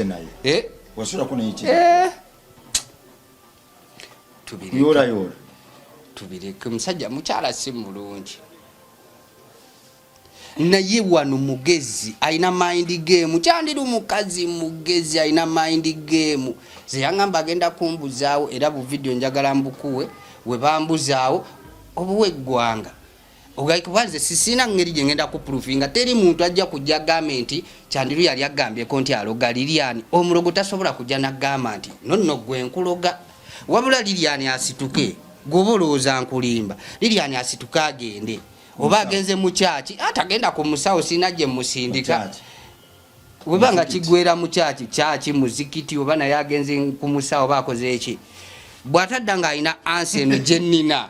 Eh? Eh? Tubireke, musajja mukyala si mulungi, naye wano mugezi, alina mind game. Kyandiri mukazi mugezi, alina mind game. Ze yaŋŋamba agenda kumbuzaawo, era bu vidiyo njagala mbukuwe, we bambuzaawo obuwa eggwanga. Kuba nze sisiina ngeri gye ngenda kuprovinga, teri muntu ajja kujja agambe nti Kyandiru yali agambyeko nti aloga Lilian. Omulogo tasobola kujja nagamba nti nonno gwe nkuloga. Wabula Lilian asituke, gwoba olowooza nkulimba, Lilian asituke agende oba agenze mu kyaki, atagenda ku musawo, sirina gye musindika. Weba nga kigwera mu kyaki kyaki muzikiti, oba naye agenze ku musawo oba akoze eki, bw'atadda ng'alina ansi eno gye nnina,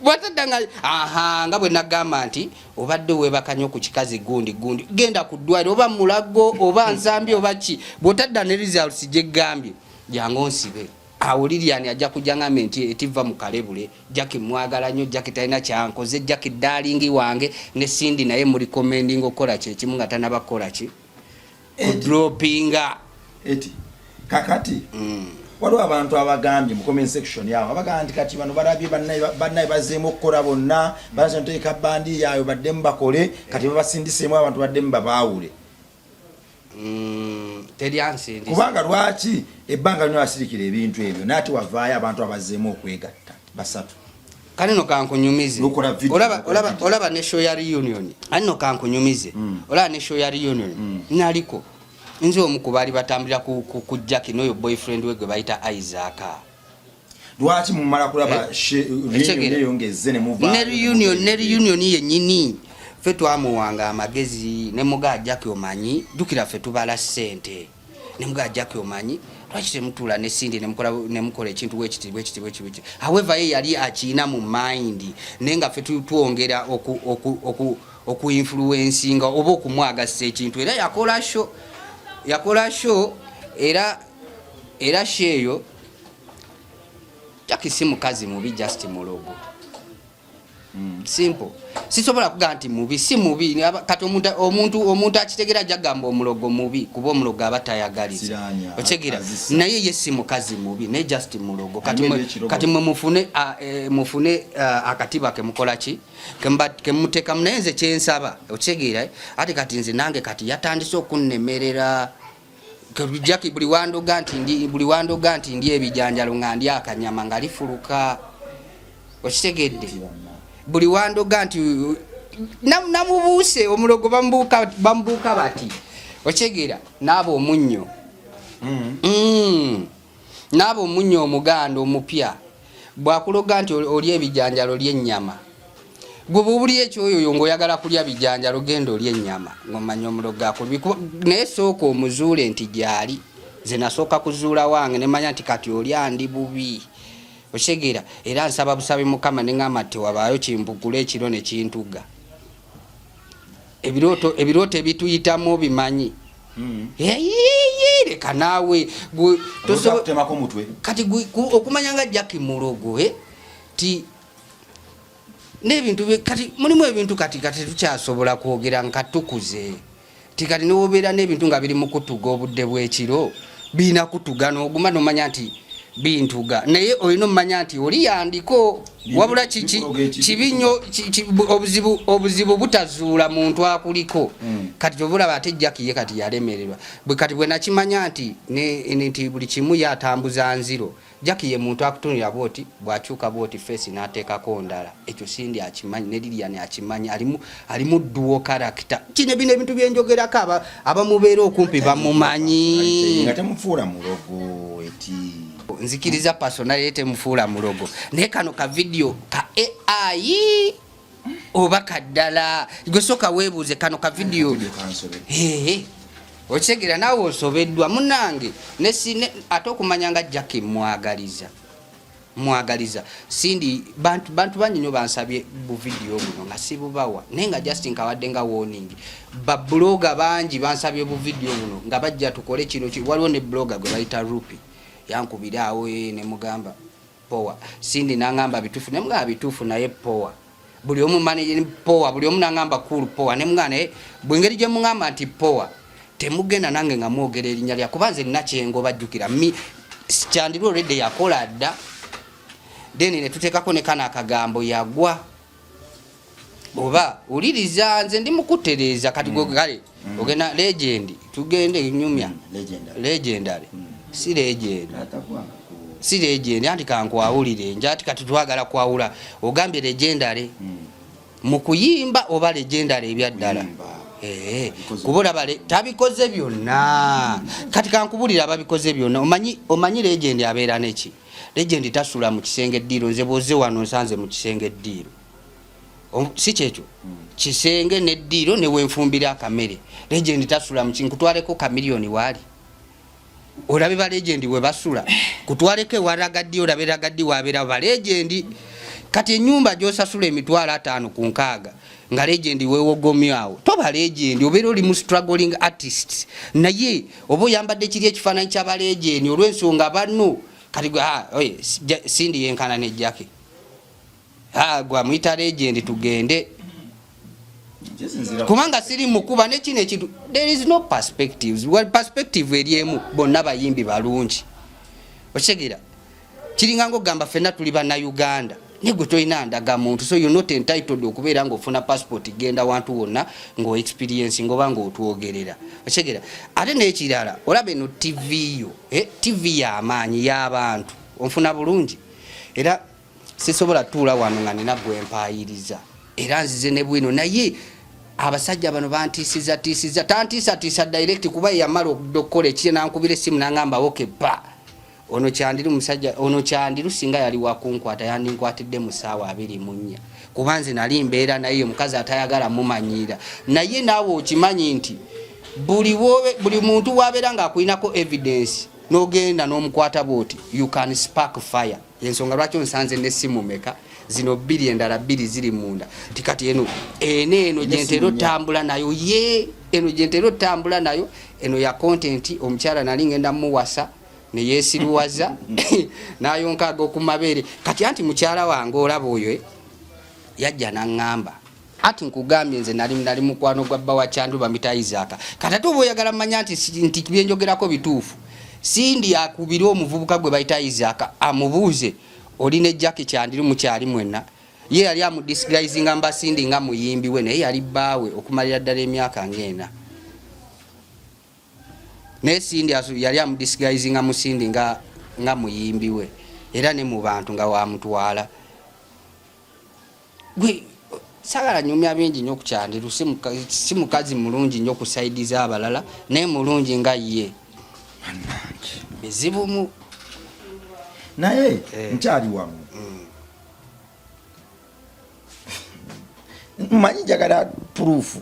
bw'atadda nga aha nga bwe nagamba nti obadde weebakanye ku kikazi gundi gundi, genda ku ddwaliro oba mulago oba nsambi oba ki, bw'otadda ne results gye ggambye, jangu onsibe awo. Lilian ajja kujja ngambe nti etiva mu kalebule. Jackie mwagala nnyo, Jackie talina kyankoze, Jackie darling wange. Ne Cindy naye muri commending okukola kyekimu nga tanaba kukola ki kudropinga. Eti kakati waliwo abantu abagambye mu comment section yawo, abagamba nti kati bano balabye bannaye bazeemu okukola bonna bateeka bandi yaabwe baddemu bakole, kati babasindiseemu abantu baddemu babaawule. Teri ansindise. Kubanga lwaki ebbanga lino asirikira ebintu ebyo, naye ate wavaayo abantu abazeemu okwegatta basatu? Kale no kankunyumize. Lukola video, lukola video. Olaba ne show ya reunion, ani no kankunyumize. Olaba ne show ya reunion, naliko nze omu ku baali batambulira ku Jackie n'oyo boyfriend we gwe bayita Isaac. Lwaki mumala kulaba reunion eyo ng'ezze ne muva? Ne reunion yennyini ffe twamuwanga amagezi ne mugaa Jackie, omanyi jjukira ffe tubala ssente, ne mugaa Jackie, omanyi lwaki temutuula ne Cindy ne mukola ekintu bwekiti bwekiti bwekiti bwekiti? However, ye yali akiina mu mind, naye nga ffe twongera okuinfluencinga oba okumwagasa ekintu. Era yakola show, yakola show, era show eyo. Jackie si mukazi mubi, just mulogo. Simple. Sisobola kugamba nti mubi, si mubi. Kati omuntu akitegera ajja kugamba omulogo mubi, kuba omulogo aba tayagaliza. Siranya, Okitegera? Azisa. Naye ye si mukazi mubi, naye just mulogo. Kati Alina mwe, ekirogo. kati mwe mufune akatiba kemukola ki? Kemuteekamu. Naye nze kyensaba, okitegeera, eh? Ate kati nze nange kati yatandise okunnemerera. Jackie buli wandoga nti ndi ebijanjalo nga ndi akanyama nga lifuluka, okitegedde? Buli wandoga nti namubuuse omulogo bamubuuka bati, okitegeera? Naaba omunnyo. Naaba omunnyo omuganda omupya. Bwakuloga nti oli ebijanjalo ly'ennyama, gwe bwobuli ekyoyoyo ng'oyagala kulya bijanjalo, genda oli ennyama ng'omanya omulogo akulubi. Naye sooka omuzuule nti gyali. Nze nasooka kuzuula wange nemanya nti kati oli andi bubi, okitegeera? Era nsaba busabi Mukama neŋŋamba nti tewabaayo kimpugula ekiro ne kintuga. Ebirooto ebituyitamu obimanyi. Eyiyi, leka naawe. Gwe kutemako mutwe. Kati okumanya nga Jackie mulogo, eh? Ti n'ebintu kati mulimu ebintu kati tukyasobola kwogera nka tukuze, ti kati newobeera n'ebintu nga biri mu kutuga obudde bw'ekiro, birina kutuga n'oguma nomanya nti bintuga, naye olina omumanya nti oli yandiko. Wabula Bikuloga ekibi. Kibi nnyo, obuzibu butazuula muntu akuliko. Kati tobulaba ate Jackie ye kati yalemererwa. Bwe kati bwe nakimanya nti nti buli kimu ye atambuza nziro. Jackie ye muntu akutunulira bwoti, bw'akyuka bwoti face n'ateekako ndala. Ekyo Cindy akimanyi ne Lilian akimanyi, alimu dual character. Kino bino ebintu byenjogerako abamubeera okumpi bamumanyi. Nga temufuula mulogo eti. Nzikiriza personal temufuula mulogo, naye kano ka video ka AI oba kaddala? Gwe soka weebuuze kano ka video. Video kansobedde. Ee, okitegeera naawe osobeddwa munange. Ate okumanya nga Jackie mwagaliza Cindy, bantu bangi nnyo bansabye bu video buno nga sibubawa, naye nga just nkawadde nga warning. Ba blogger bangi bansabye bu video buno nga bajja tukole kino waliwo ne blogger gwe bayita Rupi yankubira awo, ne mugamba power. Cindy nangamba bituufu, ne mugamba bituufu, naye power buli omu manager power, buli omu nangamba cool power, ne mugamba naye bwengeri gye mugamba nti power temugenda nange nga mwogera erinnya lya, kuba nze nina kyengo bajjukira mi Kyandiru already yakola dda, then ne tuteekako ne kano akagambo yagwa oba wuliriza nze ndi mukutereeza kati gwe kale ogenda legend, tugende nyumya. Legendary. Legendary si legend. Atagwanga Si legend, anti kankwawulire nje ati kati twagala kwawula. Ogambye legendary mu kuyimba oba legendary ebyaddala? Kuyimba. Abikoze. Kuba olaba tabikoze byonna. Kati kankubulira ababikoze byonna. Omanyi legend abeera neki? Legend tasula mu kisenge eddiiro. Nze bw'ozze wano nsanze mu kisenge eddiiro. Si kyekyo kisenge neddiiro newenfumbira akamere. Legend tasula mu nkutwaleko Kamiliyoni waali olabe ba legend we basula, kutwaleko ewa Ragaddi olabe Ragaddi wabeera ba legend. Kati enyumba gyosasula 560,000 nga legend wewogomyo awo, toba legend, obeera oli mu struggling artist, naye oba oyambadde kiri ekifaananyi kyaba legend olw'ensonga banno. Kati gwe, ah, oye, Cindy yenkana ne Jackie, ah, gwe amuyita legend, tugende. Kisinziira Kubanga siri mukuba nekino ekintu, there is no perspectives. Well, perspective eri emu, bonna bayimbi balungi, okitegeera? Kiringa ngaokugamba ffenna tuli bannayuganda, naye gwe tolina ndagamuntu, so you're not entitled okubeera ng'ofuna passport genda wantu wonna ng'oexperience ngoba ng'otwogerera, okitegeera? Ate n'ekirala, olaba eno TV yo, TV y'amaanyi y'abantu, onfuna bulungi? Era sisobola tuula wano nga nina gwe mpaayiriza, era nzize ne bwino, naye abasajja bano bantiisiza tiisiza, tantiisatiisa direct, kuba yamala okukola ekye nankubira essimu nangamba okay pa ono Kyandiru, musajja ono Kyandiru singa yali wakunkwata yandinkwatidde mu ssaawa 24, kuba nze nali mbeera naye omukazi atayagala mumanyiira. Naye naawe okimanyi nti buli muntu wabeera ng'akulinako evidence n'ogenda n'omukwata bwoti, you can spark fire. Ensonga lwaki onsanze nessimu meka zino bbiri, endala bbiri ziri munda, ti kati eno eno eno gyentera otambula nayo, ye eno gyentera otambula nayo, eno ya content. Omukyala nali ngenda muwasa. Neyesiruwaza nayonka agokumabeere. Kati anti mukyala wange olaba oyo eh, yajja naŋŋamba ati nkugambye nze nali nali mukwano gwa bba wa Kyandu bamita Isaac. Kati ate oba oyagala manya nti nti byenjogerako bituufu, Cindy akubire omuvubuka gwe bayita Isaac amubuuze oli ne Jackie Kyandiru mukyali mwenna. Ye yali amudisguisinga mba Cindy nga muyimbi we, naye yali bbaawe okumalira ddala emyaka ng'ena. Naye Cindy yali amudisguisinga mu Cindy nga nga muyimbi we, era ne mu bantu nga wamutwala. Gwe sagala nyumya bingi nnyo ku Kyandiru, si mukazi mulungi nnyo ku saidi z'abalala, naye mulungi nga ye. Bizibu mu naye eh. Nkyali wamu Mmanyi njagala puruufu.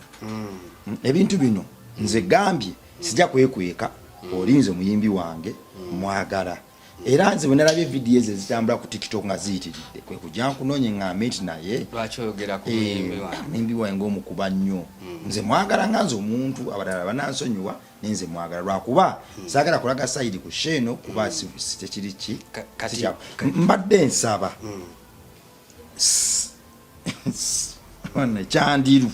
Ebintu bino nze gambye sijja kwekweka. Oli nze muyimbi wange mwagala, era nze bwe nalabye vidiyo ezo ezitambula ku TikTok nga ziyitiridde, kwe kujja nkunoonye ŋŋambe nti naye lwaki oyogera ku muyimbi eh, wange? Muyimbi wange ng'omukuba nnyo. Nze mwagala nga nze omuntu, abalala banansonyiwa, naye nze mwagala lwakuba saagala kulaga side ku show eno kuba tekiri ki. Mbadde nsaba Kyandiru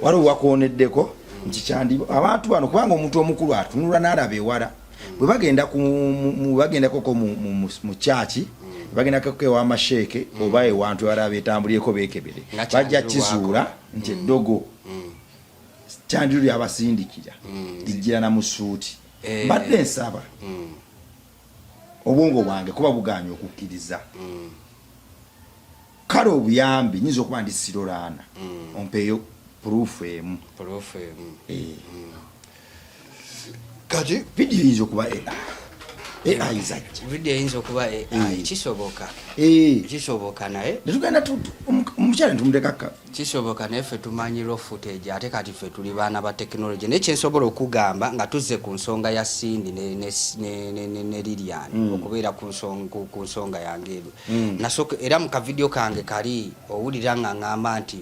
waliwo wakoneddeko nti Kyandiru abantu bano, kubanga omuntu omukulu atunula n'alaba ewala. Bwe bagenda bagendakoko mu kyaki, bagendakoko ewamasheeke oba ewantu ewala betambulyeko bekebere, bajja kizuula nti eddogo Kyandiru lyabasindikira lijjira na musuuti. Eh. Mbadde nsaba obwongo bwange kuba buganye okukkiriza. Kale obuyambi nyinza okuba ndi sirolaana, ompeeyo puruufu emu. Eh. Kati vidiyo eyinza okuba AI, AI zajja. Vidiyo eyinza okuba AI. Eh. Kisoboka. Eh. Kisoboka naye netugenda omukyala netumutekaka. Kisoboka, naye ffe tumanyi raw footage, ate kati ffe tuli baana ba tekinologi. Naye kyensobola okugamba nga tuzze ku nsonga ya Cindy ne Lilian, okubeera ku nsonga yange eno, nasooka era mu kavidiyo kange kali owulira nga ngamba nti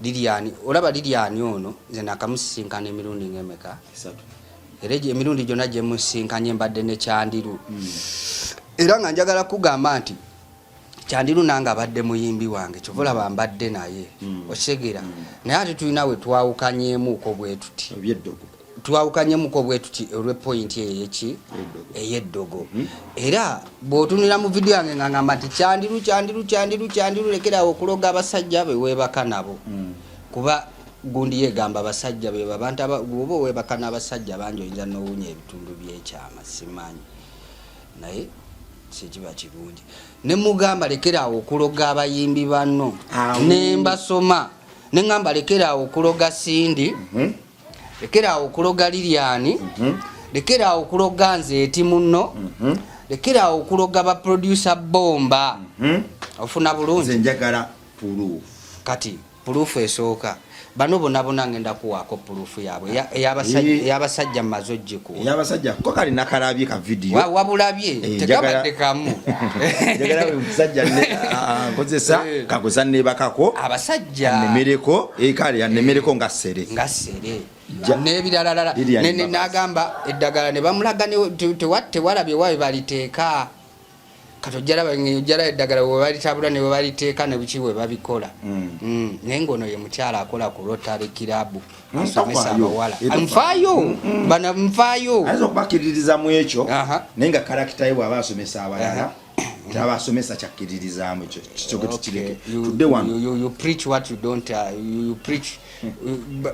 Lilian, olaba Lilian ono nze nakamusisinkana emirundi ng'emeka? Era emirundi gyonna gye musisinkanye mbadde ne Kyandiru. Era nga njagala kugamba nti Kyandiru nange abadde muyimbi wange, kyova olaba mbadde naye. Okitegeera? Naye ate tulina we twawukanyeemuko bwe tuti, twawukanyemuko bwe tuti olw'epointi eyo eyeki ey'eddogo. Era bw'otunula mu vidiyo yange nga ngamba nti Kyandiru, Kyandiru, Kyandiru, Kyandiru, lekerawo okuloga abasajja be weebaka nabo, kuba gundi yegamba abasajja be babantu bwoba oweebaka n'abasajja bangi oyinza n'owunya ebitundu by'ekyama, simanyi, naye sekiba kirungi. Ne mugamba lekeraawo okuloga abayimbi banno, ne mbasoma ne ŋŋamba lekeraawo okuloga Cindy, lekeraawo okuloga Lilian, lekeraawo okuloga nze eti munno, lekeraawo okuloga ba producer Bomba. Ofuna bulungi? Nze njagala proof. Kati proof esooka, bano bonna bonna ngenda kuwaako proof yaabwe ey'abasajja mmaze ogikuwa. Ey'abasajja ko kali nakalabye ka video. Wabulabye? Eh, Tegabadde kamu. Njagala buli musajja nkozesa kakoza nebakako abasajja anemereko, kale anemereko nga ssere. Nga ssere. N'ebiralalala. Lilian Mbabazi. N'agamba eddagala ne bamulaga tewalabye wawe baliteeka. Kati ojjalaba eddagala we balitabula ne we baliteeka ne biki we babikola. Naye ng'ono ye mukyala akola ku Rotary Club, asomesa Tofaayo. abawala. Tofaayo. Nfaayo, bana nfaayo. Ayinza okubakkiririza mu ekyo, naye nga character ye bw'aba asomesa abalala kyaba asomesa kyakkiririzaamu ekyo kikyoke tukireke. Tudde wano. You preach what you don't, you preach.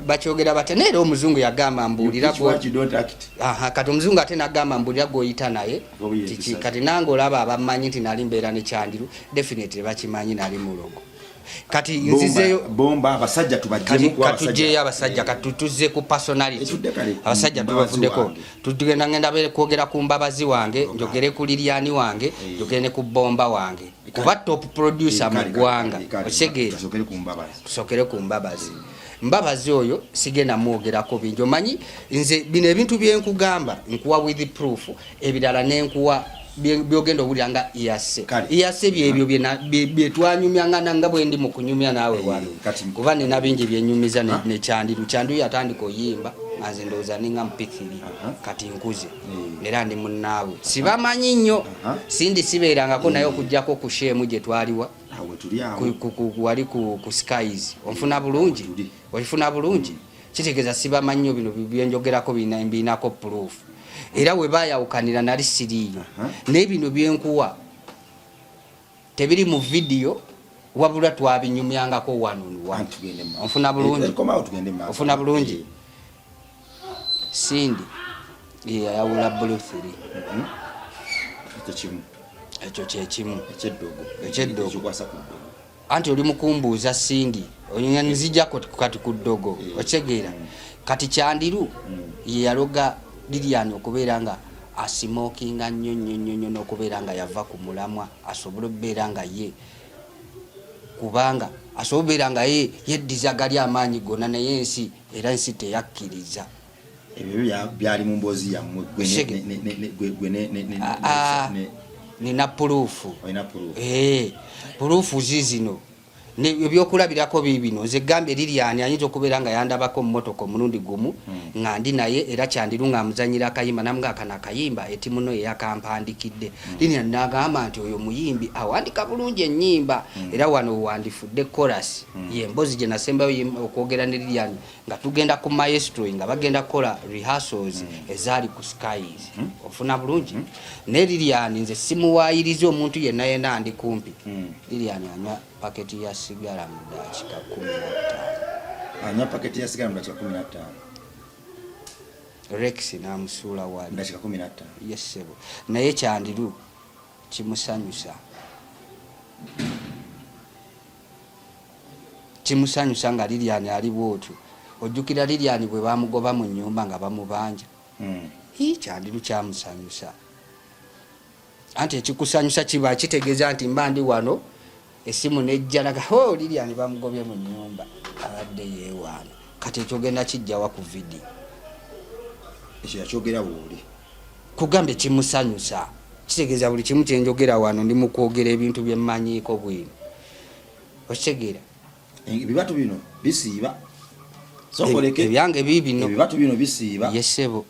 Bakyogera batya? Naye era omuzungu yagamba mbuulira You preach what you don't act. Aha, kati omuzungu ate nagamba mbuulira gw'oyita naye Oba kiki. yekisa. Kati nange olaba abamanyi nti nali mbeera ne Kyandiru, definitely bakimanyi nali mulogo. Kati nzizeeyo Bomba abasajja tubajjemu kati kuba abasajja. Katujjeyo abasajja, kati tuzze ku personality. Etudde kale ku Abasajja Mbabazi tubavuddeko. wange. Tugenda ngenda kwogera ku Mbabazi wange, njogere ku Lilian wange, njogere ne ku Bomba wange, kuba top producer mu ggwanga. Okitegeera? Tusokere ku Mbabazi. Tusokere ku Mbabazi. Mbabazi oyo sigenda mwogerako bingi. Omanyi nze bino ebintu byenkugamba nkuwa with proof, ebirala nenkuwa byogenda owulira nga iyase. Iyase byebyo byetwanyumyangana nga bwendi mu kunyumya naawe wano, kuba nina bingi byenyumiza ne Kyandiru. Kyandiru yatandika oyimba. Nga nze ndowooza ninga mu P3, kati nkuze era ndi munnaabwe, sibamanyi nnyo. Cindy sibeerangako naye okugyako ku sheemu gye twaliwa Awo tuli awo. Wali ku Skies. Onfuna bulungi? Tuli. Olifuna bulungi? Kitegeeza sibamanyi nnyo. Bino byenjogerako mbinako proof, era we bayawukanira nali siriiyo. Naye bino byenkuwa tebiri mu vidiyo, wabula twabinyumyangako wano wano. Anti tugende mu maaso. Onfuna bulungi? Komawo tugende mu maaso. Ofuna bulungi? Cindy ye yayawula Blue 3. Ekyo kimu. Ekyo kyekimu. Ekyeddogo. Ekyeddogo. Ekikwasa ku ddogo. Anti oli mukumbuuza Cindy, nzijako kati ku ddogo. Okitegeera? Kati Kyandiru ye yaloga Lilian okubeera nga asimokinga nnyo nnyo nnyo nnyo, n'okubeera nga yava ku mulamwa, asobole okubeera nga ye, kubanga asobole okubeera nga ye yeddiza gali amaanyi gonna, naye ensi, era ensi teyakkiriza. Ebyo byali mu mboozi yammwe gwe gwe Ah, ah, nina proof. Olina proof. Eh, proof zizino. Ebyokulabirako biibino. Nze gambye Lilian ayinza okubeera nga yandabako mu motoka omulundi gumu nga ndi naye, era Kyandiru nga amuzanyira akayimba, namuga kano akayimba eti muno yeyakampandikidde. Lilian nagamba nti oyo muyimbi awandika bulungi ennyimba, era wano wandifudde chorus. Ye emboozi gye nasembayo okwogera ne Lilian nga tugenda ku Maestro, nga bagenda kukola rehearsals ezaali ku Skies. Ofuna bulungi? Naye Lilian nze simuwaayiriza omuntu yenna yenna andi kumpi. Lilian anywa paketi ya sigala mu dakiika 15. Anywa paketi ya sigala mu dakiika 15. Rex n'amusuula wali. Mu dakiika 15. Yesebo, naye Kyandiru kimusanyusa, kimusanyusa nga Lilian ali bwotyo. Ojjukira Lilian bwe bamugoba mu nyumba nga bamubanja? Ii, Kyandiru kyamusanyusa. Anti ekikusanyusa kiba kitegeeza nti mba ndi wano, esimu nejja naga, "Oh, Lilian bamugobye mu nyumba, abadde yeewaana." Kati ekyo ogenda kijjawa ku vidiyo? Ekyo yakyogera wooli? Kugambye kimusanyusa, kitegeeza buli kimu kyenjogera wano ndi mu kwogera ebintu bye mmanyiiko bwino. Okitegeera? Ebibatu bino bisiiba. Sokoleke. Ebyange biibino. Ebibatu bino bisiiba. Yesebo.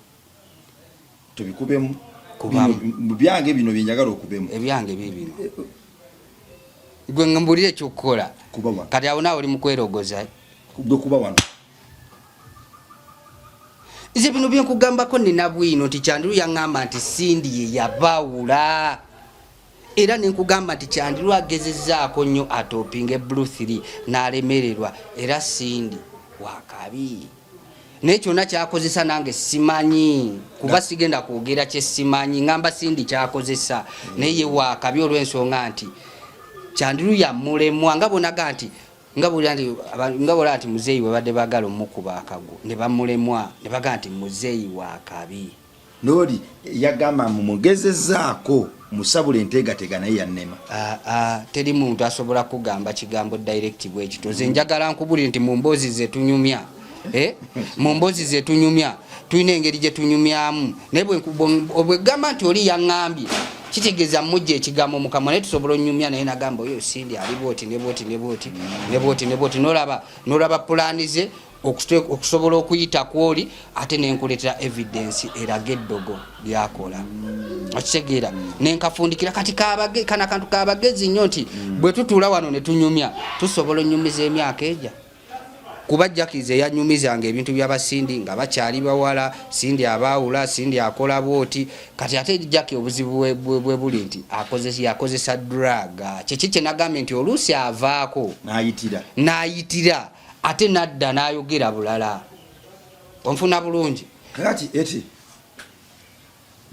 Tubikubemu. Kubamu. Bino byange, bino byenjagala okubemu. Ebyange biibino. Gwe nga mbulira ekyokukola. Kuba wano. Kati awo naawe oli mu kwerogoza. Gwe kuba wano. Nze bino byenkugambako nina bwino nti Kyandiru yaŋŋamba nti Cindy ye yabawula, era nenkugamba nti Kyandiru agezezzaako nnyo atopinge Blue 3 n'alemererwa, era Cindy wakabi, naye kyonna kyakozesa nange simanyi, kuba sigenda kwogera kyesimanyi. Ŋŋamba Cindy kyakozesa, naye ye wakabi olw'ensonga nti Kyandiru yamulemwa, nga bonaga nti nga bw'olaba nti nga bw'olaba nti muzeeyi bwe badde baagala omukuba akago ne bamulemwa, ne bagaa nti muzeeyi wakabi. Nooli yagamba mumugezezaako musabula enteegateega, naye yannema. Aa, teri muntu asobola kugamba kigambo direct bwekito. Nze njagala nkubulire nti mu mboozi zetunyumya, eh? Mu mboozi zetunyumya tulina engeri gye tunyumyamu, naye bwegamba nti oli yaŋŋambye, kitegeeza mujja ekigambo mukamwa, naye tusobola onyumya naye nagamba oyo Cindy ali bwoti ne bwoti ne bwoti ne bwoti ne bwoti, nolaba pulaani ze okusobola okuyita kwoli, ate nenkuletera evidence eraga eddogo lyakola. Okitegeera? Nenkafundikira kati kana kantu kabagezi nnyo nti bwe tutuula wano ne tunyumya, tusobola onyumiza emyaka egya, kuba Jakize yanyumizanga ebintu byaba Cindy nga bakyali bawala. Cindy abaawula, Cindy akola bwoti. Kati ate Jaki obuzibu bwe buli nti yakozesa drug. Kyeki kyenagambye nti oluusi avaako n'ayitira. N'ayitira, ate nadda n'ayogera bulala. Onfuna bulungi? Kakati eti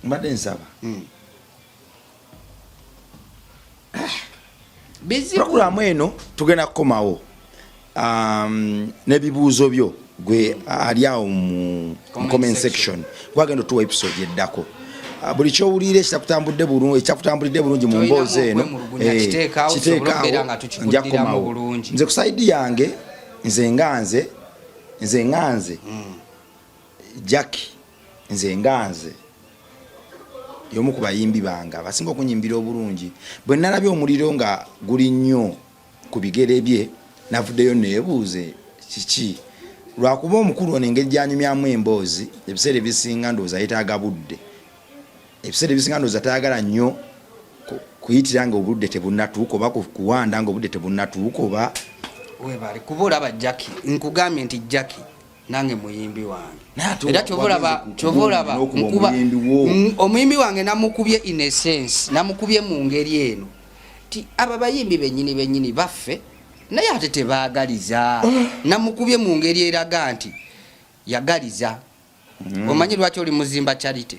mbadde nsaba Bizibu. Puroguramu eno tugenda kukomawo n'ebibuuzo byo gwe ali awo mu comment section, gwagenda otuwa episode eddako. Buli kyowulira ekitakutambudde bulungi, ekyakutambulidde bulungi mu Tolinamu mboozi eno, okwemulugunya, kiteekaawo, tusobole okubeera nga nja tukikuddiramu kukomawo. bulungi. Nze ku side yange, nze nga nze Jackie, nze nga nze y'omu ku bayimbi bange abasinga okunyimbira obulungi. Bwe nalabye omuliro nga guli nnyo ku bigere bye, navuddeyo neebuuze kiki. Lwakuba omukulu ono engeri gyanyumyamu emboozi ebiseera ebisinga ndowooza yetaaga budde, ebiseera ebisinga ndowooza tayagala nnyo kuyitira nga obudde tebunnatuuka oba kuwanda nga obudde tebunnatuuka oba. Webale kuba olaba Jackie, nkugambye nti Jackie nange muyimbi wange era kyova olaba nkuba omuyimbi wange namukubye in a sense, namukubye mu ngeri eno ti aba bayimbi benyini benyini baffe naye ate tebaagaliza. Namukubye mu ngeri eraga nti yagaliza. Omanyi lwaki oli muzimba charity?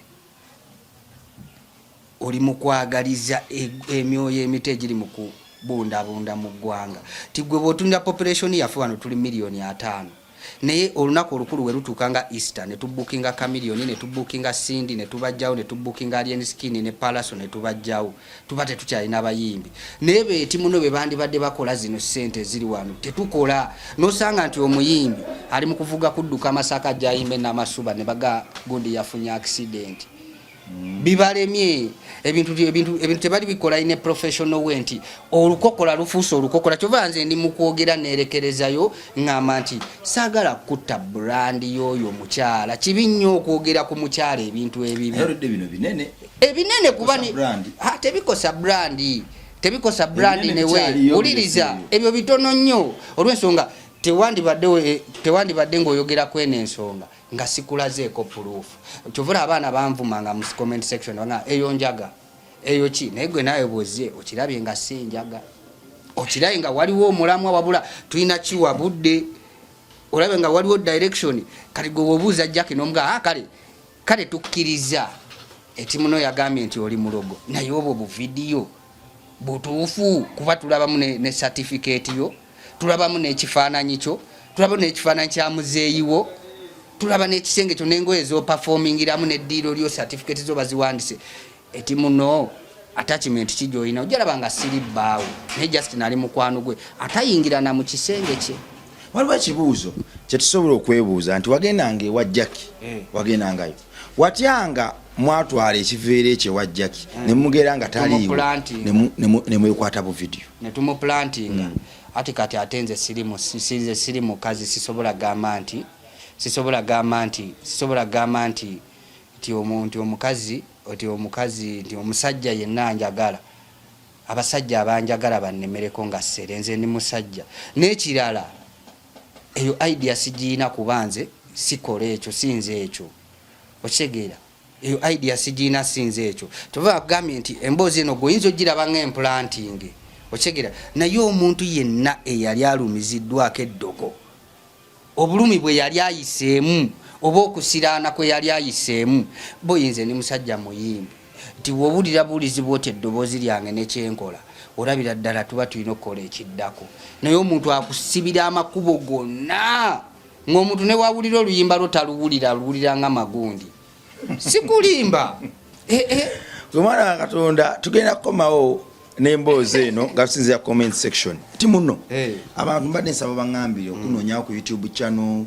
Oli mu kwagaliza emyoyo emito egiri mu kubundabunda mu ggwanga. Ti gwe bw'otunira population yaffe wano tuli 500,000, naye olunaku olukulu we lutuuka nga Easter ne tubukinga Chameleone, ne tubukinga Cindy ne tubajjawo, ne tubukinga Alien Skin ne Palaso ne tubajjawo, tuba tetukyalina bayimbi. Naye beeti muno be bandibadde bakola zino ssente eziri wano tetukola. Nosanga nti omuyimbi ali mu kuvuga kudduka Masaka ajja ayimbe n'amasuba ne baga gundi yafunye accident. Bibalemye ebintu tebali bikola in a professional way, nti olukokola lufuuse olukokola. Kyova nze ndi mu kwogera neerekerezayo ŋŋamba nti saagala kutta brand y'oyo mukyala. Kibi nnyo okwogera ku mukyala ebintu ebibi. Naye oludde bino binene. Ebinene kuba Bikosa brand. Ha, tebikosa brand, tebikosa brand. Ebinene newe bikyaliyo. Wuliriza. Bireseeyo. Ebyo bitono nnyo olw'ensonga tewandibadde ng'oyogera kweno ensonga nga sikulazeeko proof. Kyovula abaana banvumanga mu comment section banga eyo njaga eyo ki, naye gwe naawe bwozze okirabye nga si njaga, okirabye nga waliwo omulamwa, wabula tulina kiwa budde, olabe nga waliwo direction. Kati gwe wobuuza Jackie nomuga, ah, kale kale tukkiriza eti muno yagambye nti oli mulogo, naye obwo buvidiyo butuufu? Kuba tulabamu ne certificate yo, tulabamu n'ekifaananyi kyo, tulabamu n'ekifaananyi kya muzeeyiwo, tulaba n'ekisenge kyo n'engoye z'operformingiramu n'eddiiro lyo, certificate zo baziwandise eti muno attachment ki gy'olina? Ojja nga siri bbaawo, naye just nali mukwano gwe atayingira na mu kisenge kye. Waliwo ekibuuzo kyetusobola okwebuuza nti wagendanga ewa Jackie, wagendangayo watyanga mwatwala ekiveera ekyo ewa Jackie ne mugera nga taliiwo? Tumuplantinga. Ne mwekwata bu video. Ne tumuplantinga. Ati kati ate nze siri mukazi, sisobola gamba nti omuntu omukazi nti omukazi nti omusajja yenna njagala, abasajja abanjagala bannemereko nga ssere. Nze ndi musajja. N'ekirala, eyo idea sigiina kuba nze sikola ekyo, sinze ekyo. Okitegeera? Eyo idea sigiina, sinze ekyo. Tuva bakugambye nti emboozi eno gweoyinza ogiraba nga emplanting, okitegeera? Naye omuntu yenna eyali alumiziddwako eddogo, obulumi bwe yali ayiseemu oba okusiraana kwe yali ayiseemu, boyinza ndi musajja muyimbi nti bw'owulira buwulizi bwoti eddoboozi lyange nekyenkola, olabira ddala tuba tulina okukola ekiddako. Naye omuntu akusibira amakubo gonna ng'omuntu ne wawulira oluyimba lwo taluwulira, aluwulira nga magundi. Sikulimba. Eh, eh. Omwana wa Katonda, tugenda kukomawo n'emboozi eno nga tusinzira comment section ti muno. Abantu mbadde nsaba baŋŋambire okunoonyawo ku YouTube channel,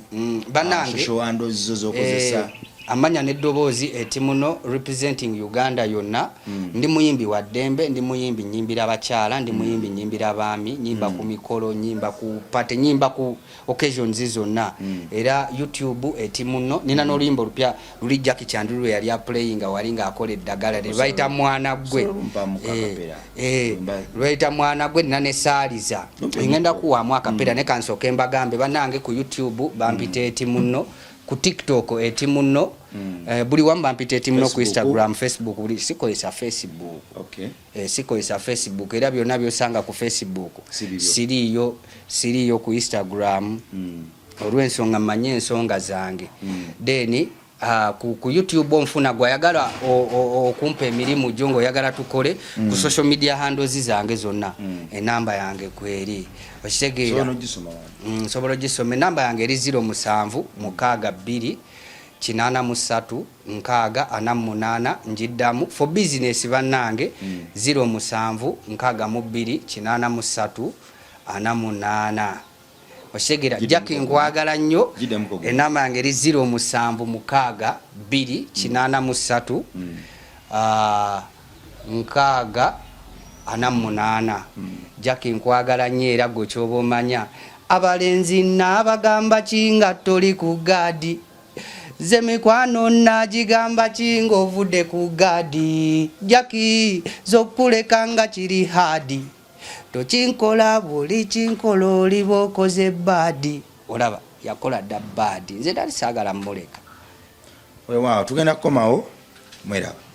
Bannange, social handles zo z'okozesa. Amanya n'eddoboozi eti muno representing Uganda yonna. Ndi muyimbi wa ddembe, ndi muyimbi nyimbira bakyala, ndi muyimbi nyimbira baami, nyimba ku mikolo, nyimba ku party, nyimba ku occasions zonna. Era YouTube eti muno. Nina n'oluyimba olupya luli Jackie Chandiru lwe yali aplayinga wali ng'akola eddagala lye bayita mwana gwe. Osobola ompamu akapera? Lweyita mwana gwe. Nina ne saaliza ngenda kuwaamu akapera, ne kansooke mbagambe bannange ku YouTube bampita eti muno, ku TikTok eti muno, buli wamu bampita eti muno, ku Facebook. Instagram, Facebook, buli sikozesa Facebook. Sikozesa Facebook, era byonna byosanga ku Facebook Si bibyo. siriiyo, siriiyo ku Instagram olw'ensonga mmanye ensonga zange. Then ku YouTube onfuna. Gwayagala okumpa emirimu gyo ng'oyagala tukole, ku social media handles zange zonna enamba yange kweri, okitegeera? Osobola n'ogisoma wano? Nsobola ogisoma. Enamba yange eri 07 62 83 60 48. Njiddamu for business bannange, 07 62 83 48, okitegeera? Jackie, nkwagala nnyo. Giddamu kogera. Enamba yange eri 07 62 83 60 48. Jackie, nkwagala nnyo, era gwe kyoba omanya. Abalenzi naabagamba ki nga toli ku gaadi? Ze mikwano naagigamba ki ng'ovudde ku gaadi? Jackie z'okuleka nga kiri haadi. Tokinkola buli kinkola oliba okoze baadi. Olaba yakola dda baadi, nze nali saagala mmuleka. Weewaawo tugenda kukomawo mweraba.